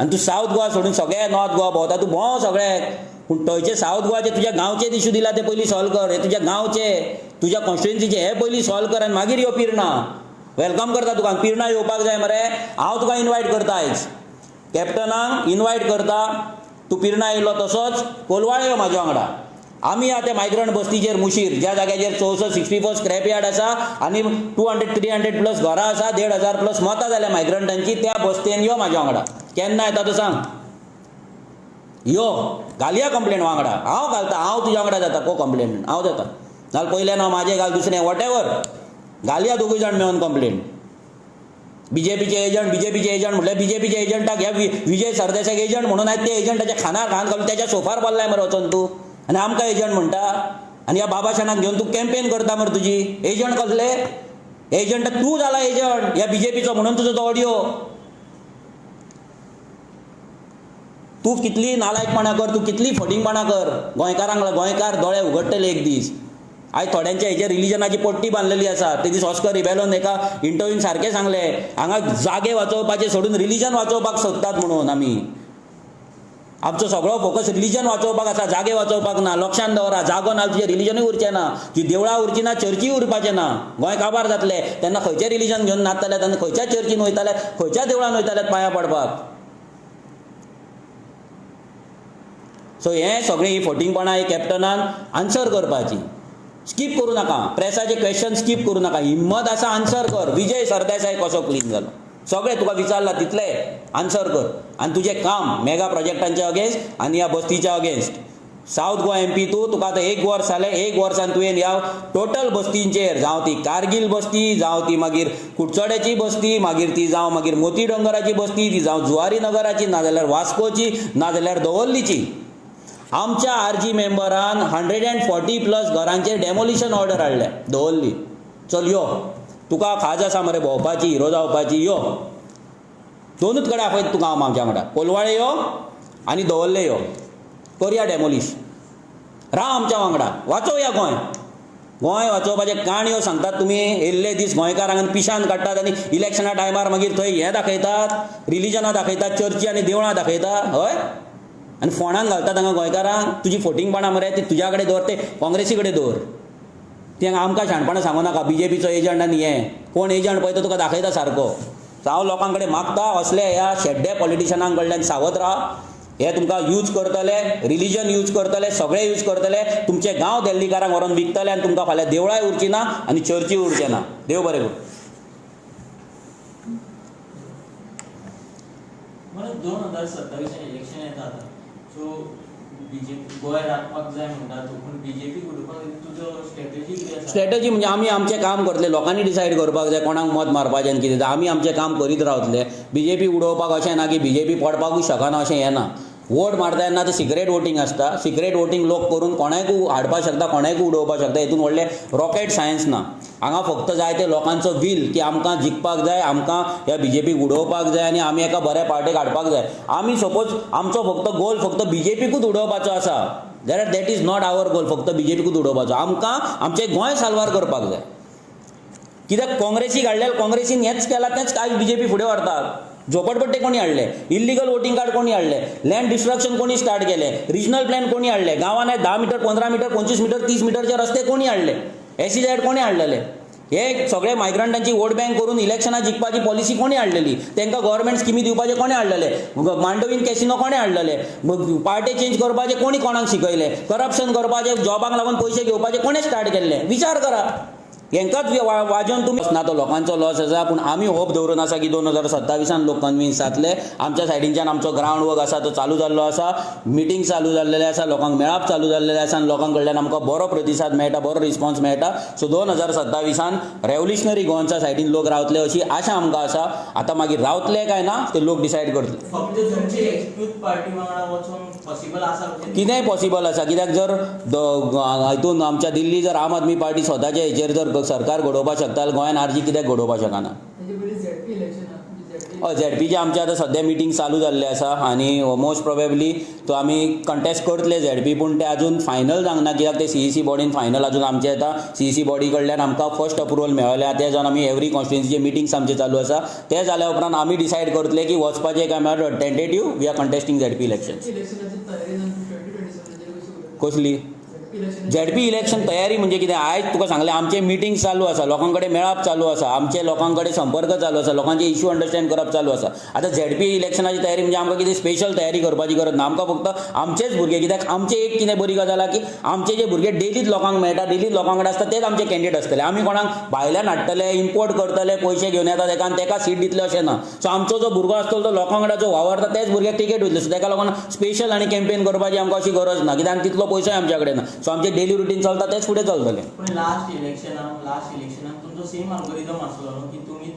Speaker 1: आनी तूं सावथ गोवा सोडून सगळे नॉर्थ गोवा भोंवता, तूं भोंव सगळ्याक, पूण थंयचे सावथ गोवाचे तुज्या गांवचे इशू दिला ते पयलीं सॉल्व कर. हे तुज्या गांवचे, तुज्या कॉन्स्टिट्युएन्सीचे हे पयलीं सॉल्व कर आनी मागीर यो पिर्णा. Welcome करता तुका, पिर्णा येवपाक जाय मरे, हांव तुका इनवायट करता आयज. कॅप्टनाक इनवायट करता, तूं पिर्णा येयलो तसोच कोलवाळे यो म्हाज्या वांगडा. आमी आतां मायग्रंट बस्तीचेर मुशीर, ज्या जाग्याचेर 6464 स्क्रॅप यार्ड आसा आनी 200-300 प्लस घरां आसा, 1500 प्लस मतां जाल्या मायग्रंटांची, त्या बस्तेन यो म्हाज्या वांगडा. केन्ना येता तो सांग, यो घालया कंप्लेंट वांगडा. हांव घालता, हांव तुज्या वांगडा जाता को कंप्लेंट, हांव जाता. नाल्यार पयलें नांव म्हाजें घाल, दुसरें वॉटेवर घालया दोगूय जाण मेळून कंप्लेंट. बीजेपीचे एजंट, बीजेपीचे एजंट म्हटल्यार बीजेपीचे एजंटाक ह्या विजय सरदेसाक एजंट म्हणून आयज ते एजंटाच्या खानार खान घालून त्याच्या सोफार बसलाय मरे वचोन तूं, आनी आमकां एजंट म्हणटा. आनी ह्या बाबाशानाक घेवन तूं कॅम्पेन करता मरे तुजी. एजंट कसले एजंट? तूं जाला एजंट ह्या बीजेपीचो म्हणून तुजो तो ऑडियो. तूं कितली नालायकपणां कर, तूं कितली फटींगपणां कर, गोंयकारांक गोंयकार दोळे उगडटले एक दीस. आयज थोड्यांच्या हेजेर रिलिजनाची पट्टी बांदलेली आसा. ते दीस ऑस्कर रिबेलोन एका इंटरव्यून सारकें सांगलें, हांगा जागे वाचोवपाचे सोडून रिलिजन वाचोवपाक सोदतात म्हणून. आमी आमचो सगळो फोकस रिलिजन वाचोवपाक आसा, जागे वाचोवपाक ना. लक्षान दवरा, जागो ना तुजें रिलिजनूय उरचें ना, तुजी देवळां उरची ना, चर्चीय उरपाचें ना. गोंय काबार जातलें तेन्ना खंयचें रिलिजन घेवन नाचतले, तेन्ना खंयच्या चर्चीन वयताले, खंयच्या देवळान वयताले पांयां पडपाक. सो हें सगळें ही फटींगपणां ही कॅप्टनान आन्सर करपाची. स्कीप करूं नाका, प्रेसाचे क्वेश्चन स्कीप करूं नाका. हिम्मत आसा आन्सर कर. विजय सरदेसाय कसो क्लीन जालो सगळें तुका विचारलां तितलें आन्सर कर. आनी तुजें काम मेगा प्रोजेक्टांच्या अगेन्स्ट आनी ह्या बस्तीच्या अगेन्स्ट. सावथ गोवा एमपी तूं, तुका आतां एक वर्स जालें, एक वर्सान तुवें ह्या टोटल बस्तींचेर, जावं ती कारगील बस्ती, जावं ती मागीर कुडचड्याची बस्ती, मागीर ती जावं मागीर मोती डोंगराची बस्ती, ती जावं जुवारी नगराची, नाजाल्यार वास्कोची, नाजाल्यार दवर्लीची, आमच्या आरजी मेंबरान 140 प्लस घरांचेर डेमोलिशन ऑर्डर हाडल्या दवर्ली. चल यो, तुका खाज आसा मरे भोंवपाची, हिरो जावपाची, यो. दोनूच कडेन आपयता तुका हांव आमच्या वांगडा. कोलवाळे यो आनी दवरले यो करया डेमोलिश. राव आमच्या वांगडा, वाचोवया गोंय. गोंय वाचोवपाचे काणयो सांगतात तुमी, येयल्ले दीस गोंयकारांक पिशान काडटात आनी इलेक्शना टायमार मागीर थंय हें दाखयतात, रिलिजनां दाखयतात, चर्ची आनी देवळां दाखयतात. हय, आनी फोंडान घालतात हांगा गोंयकारांक. तुजी फोटिंगपणां मरे ती तुज्या कडेन दवर, ते काँग्रेसी कडेन दवर. ती हांगा आमकां शाणपणां सांगू नाका. बीजेपीचो एजंट आनी हें कोण एजंट पळय तो तुका दाखयता सारको. हांव लोकां कडेन मागता असले ह्या शेड्डे पॉलिटिशनां कडल्यान सावध राहा. हे तुमकां यूज करतले, रिलिजन यूज करतले, सगळे यूज करतले. तुमचे गांव दिल्लीकारांक व्हरोन विकतले आनी तुमकां फाल्यां देवळांय उरची ना आनी चर्ची उरचे ना. देव बरें करूं.
Speaker 5: 2027 इलेक्शन येता आतां, सो बीजेपी गोंय राखपाक जाय म्हणटा तूं, पूण बीजेपी उडोवपाक तुजो स्ट्रॅटेजी कितें आसा?
Speaker 1: स्ट्रॅटेजी म्हणजे आमी आमचें काम करतले. लोकांनी डिसायड करपाक जाय कोणाक मत मारपाचें आनी कितें. आमी आमचें काम करीत रावतले. बीजेपी उडोवपाक अशें ना की बीजेपी पडपाकूच शकना अशें हें ना. वोट मारता तेन्ना ते सिक्रेट वोटींग आसता. सिक्रेट वोटींग लोक करून कोणाकूय हाडपाक शकता, कोणाकूय उडोवपाक शकता. हितून व्हडलें रॉकेट सायन्स ना. हांगा फक्त जाय ते लोकांचो वील की आमकां जिखपाक जाय, आमकां ह्या बीजेपीक उडोवपाक जाय आनी आमी एका बऱ्या पार्टेक हाडपाक जाय. आमी सपोज आमचो फक्त गोल फक्त बीजेपीकूच उडोवपाचो आसा जाल्यार that is not our goal. फक्त बीजेपीकूच उडोवपाचो, आमकां आमचें गोंय साल्वार करपाक जाय. कित्याक काँग्रेसीक हाडले, काँग्रेसीन हेंच केलां, तेंच आयज बीजेपी फुडें व्हरतात. झोपडपट्टे कोणी हाडले, इल्लिगल वोटींग कार्ड कोणी हाडले, लँड डिस्ट्रक्शन कोणी स्टार्ट केलें, रिजनल प्लॅन कोणी हाडले, गांवांत 10 मिटर, 15 मिटर, 25 मिटर, 30 मिटरचे रस्ते कोणी हाडले, एसईझेड कोणी हाडलेले, हे सगळे मायग्रंटांची वोट बँक करून इलेक्शनां जिखपाची पॉलिसी कोणी हाडलेली, तांकां गव्हर्मेंट स्किमी दिवपाचे कोणी हाडलेले, मांडवीन कॅसिनो कोणी हाडलेले, पार्टी चेंज करपाचे कोणी कोणाक शिकयले, करप्शन करपाचे, जॉबांक लागून पयशे घेवपाचे कोणें स्टार्ट केल्ले. विचार करा. हेंकाच वाजोवन तुमी ना तो लोकांचो लॉस आसा. पूण आमी होप दवरून आसा की 2027 लोक कन्विन्स जातले. आमच्या सायडीनच्यान आमचो ग्रावंड वर्क आसा तो चालू जाल्लो आसा, मिटींग चालू जाल्लेले आसा, लोकांक मेळप चालू जाल्लेलें आसा आनी लोकां कडल्यान आमकां बरो प्रतिसाद मेळटा, बरो रिस्पॉन्स मेळटा. सो 2027 रेव्होल्युशनरी गोवाच्या सायडीन लोक रावतले अशी आशा आमकां आसा. आतां मागीर रावतले काय ना ते लोक डिसायड करतले. कितेंय पॉसिबल आसा. कित्याक जर हितून आमच्या दिल्ली जर आम आदमी पार्टी स्वताच्या हेचेर जर सरकार घडोवपाक शकता, गोंयान आरजी कित्याक घडोवपाक शकना? हय, झेडपीचे आमचे आतां सद्या मिटींग चालू जाल्ले आसा आनी मोस्ट प्रोबेबली तो आमी कंटेस्ट करतले झेडपी, पूण ते अजून फायनल जावंक ना. कित्याक ते सीईसी बॉडीन फायनल अजून आमचें येता. सीईसी बॉडी कडल्यान आमकां फर्स्ट अप्रुवल मेळ्ळें, ते जावन आमी एवरी कॉन्स्टिट्युएन्सीचे मिटिंग्स आमचे चालू आसा. ते जाल्या उपरांत आमी डिसायड करतले की वचपाचें काय म्हळ्यार tentative we are contesting ZP election. कसली झेडपी इलेक्शन तयारी म्हणजे कितें? आयज तुका सांगलें, आमचें मिटींग चालू आसा, लोकां कडेन मेळप चालू आसा, आमचे लोकां कडेन संपर्क चालू आसा, लोकांचे इश्यू अंडरस्टँड करप चालू आसा. आतां झेडपी इलेक्शनाची तयारी म्हणजे आमकां कितें स्पेशल तयारी करपाची गरज ना. आमकां फक्त आमचेच भुरगे, कित्याक आमचे एक कितें बरी गजाल आसा की आमचे जे भुरगे डेलीच लोकांक मेळटा, डेलीच लोकां कडेन आसता, तेच आमचे कॅन्डिडेट आसतले. आमी कोणाक भायल्यान हाडटले, इम्पोर्ट करतले, पयशे घेवन येता तेका आनी तेका सीट दितले अशें ना. सो आमचो जो भुरगो आसतलो तो लोकां कडेन जो वावरता तेच भुरग्याक टिकेट वयतले. सो तेका लागून स्पेशल आनी कॅम्पेन करपाची आमकां अशी गरज ना, कित्याक तितलो पयसोय आमच्या कडेन ना. सो आमचें डेली रुटीन चलता तेच फुडें चलतलें.
Speaker 5: पूण लास्ट इलेक्शनाक तुमचो सेम अल्गोरिदम आसलो न्हू की तुमी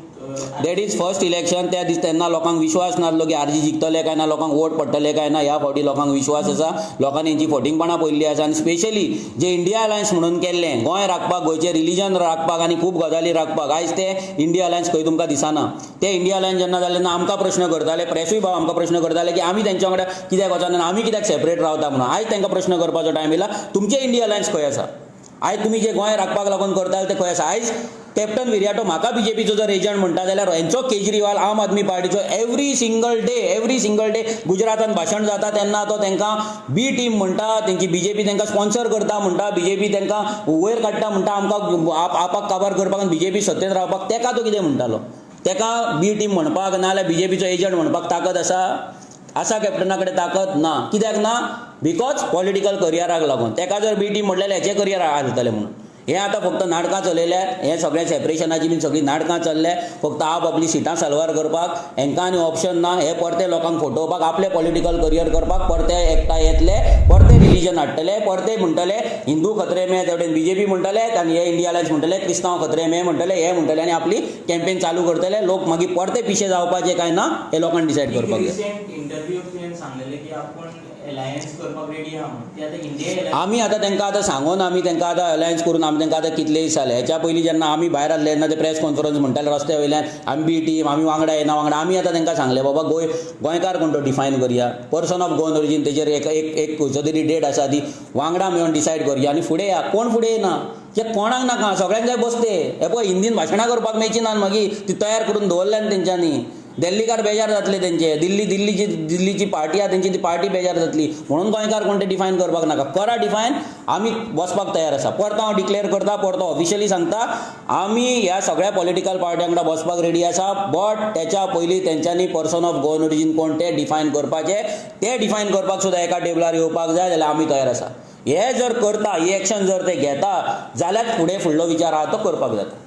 Speaker 1: that is first election. त्या दीस तेन्ना लोकांक विश्वास नासलो की आरजी जिखतले काय ना, लोकांक वोट पडटले काय ना. ह्या फावटी लोकांक विश्वास आसा, लोकांनी हेंची फटींगपणां पळयल्ली आसा आनी स्पेशली जे इंडिया अलायन्स म्हणून केल्लें गोंय राखपाक, गोंयचें रिलिजन राखपाक आनी खूब गजाली राखपाक, आयज ते इंडिया अलायन्स खंय तुमकां दिसना. ते इंडिया अलायन्स जेन्ना जालें तेन्ना आमकां प्रश्न करताले, प्रेसूय भाव आमकां प्रश्न करताले की आमी तेंच्या वांगडा कित्याक वचना, आमी कित्याक सेपरेट रावता म्हणून. आयज तांकां प्रश्न करपाचो टायम येयला, तुमचें इंडिया अलायन्स खंय आसा? आयज तुमी जे गोंय राखपाक लागून करताले ते खंय आसा? आयज कॅप्टन विरियाटो म्हाका बीजेपीचो जर एजंट म्हणटा जाल्यार हेंचो केजरीवाल आम आदमी पार्टीचो एवरी सिंगल डे गुजरातान भाशण जाता तेन्ना तो तांकां बी टीम म्हणटा, तेंची बीजेपी तांकां स्पॉन्सर करता म्हणटा, बीजेपी तांकां वयर काडटा म्हणटा, आमकां आपाक काबार करपाक आनी बीजेपी सत्तेंत रावपाक. तेका तो कितें म्हणटालो? तेका बी टीम म्हणपाक नाजाल्यार बीजेपीचो एजंट म्हणपाक ताकद आसा? आसा कॅप्टना कडेन ताकद ना. कित्याक ना? Because political करियराक लागून. तेका जर बी टीम म्हणलें जाल्यार हेचें करियर हाल जातलें म्हणून. हें आतां फक्त नाटकां चलयल्यात, हें सगळें सेपरेशनाची बीन सगळीं नाटकां चल्ल्या, फक्त आप आपली सिटां साल्वार करपाक. हेंकां आनी ऑप्शन ना. हे परते लोकांक फटोवपाक, आपलें पॉलिटिकल करियर करपाक परते एकठांय येतले, परते रिलीजन हाडटले, परते म्हणटले हिंदू खतरे में, ते वटेन बीजेपी म्हणटले आनी हे इंडिया अलायन्स म्हणटले क्रिस्तांव खतरे में म्हणटले, हे म्हणटले आनी आपली कॅम्पेन चालू करतले. लोक मागीर परते पिशे जावपाचे काय ना हे लोकांक डिसायड करपाक जाय.
Speaker 5: इंटरव्यू सांगलेले की आपूण अलायन्स करपाक रेडी आहा म्हणून, ती आतां इंडिया
Speaker 1: आमी आतां तांकां आतां सांगून आमी तांकां आतां अलायन्स करून आमी तांकां आतां कितले दीस जाले. हेच्या पयलीं जेन्ना आमी भायर आसले तेन्ना ते प्रेस कॉन्फरन्स म्हणटाले रस्त्या वयल्यान आमी बी टीम, आमी वांगडा येना वांगडा. आमी आतां तांकां सांगलें बाबा गोंयकार कोण तो डिफायन करया, पर्सन ऑफ गोवन ओरिजीन तेजेर एक एक एक खंयचो तरी डेट आसा ती वांगडा मेळून डिसायड करया आनी फुडें या. कोण फुडें येना, जे कोणाक नाका, सगळ्यांक जाय बसते. हे पळय हिंदीन भाशणां करपाक मेळची ना मागीर, ती तयार करून दवरल्या न्ही तेंच्यांनी. दिल्लीकार बेजार जातले तेंचे, दिल्लीची पार्टी आहा तेंची ती पार्टी बेजार जातली. म्हणून गोंयकार कोण ते डिफायन करपाक नाका, करा डिफायन, आमी वचपाक तयार आसा. परतो हांव डिक्लेअर करता, परतो ऑफिशियली सांगता, आमी ह्या सगळ्या पॉलिटिकल पार्ट्यां वांगडा बसपाक रेडी आसा, बट तेच्या पयलीं तेंच्यांनी पर्सन ऑफ गोवन ओरिजीन कोण ते डिफायन करपाचे, ते डिफायन करपाक सुद्दां एका टेबलार येवपाक जाय जाल्यार आमी तयार आसा. हे जर करता, ही एक्शन जर ते घेता जाल्यार फुडें फुडलो विचार आहा तो करपाक जाता.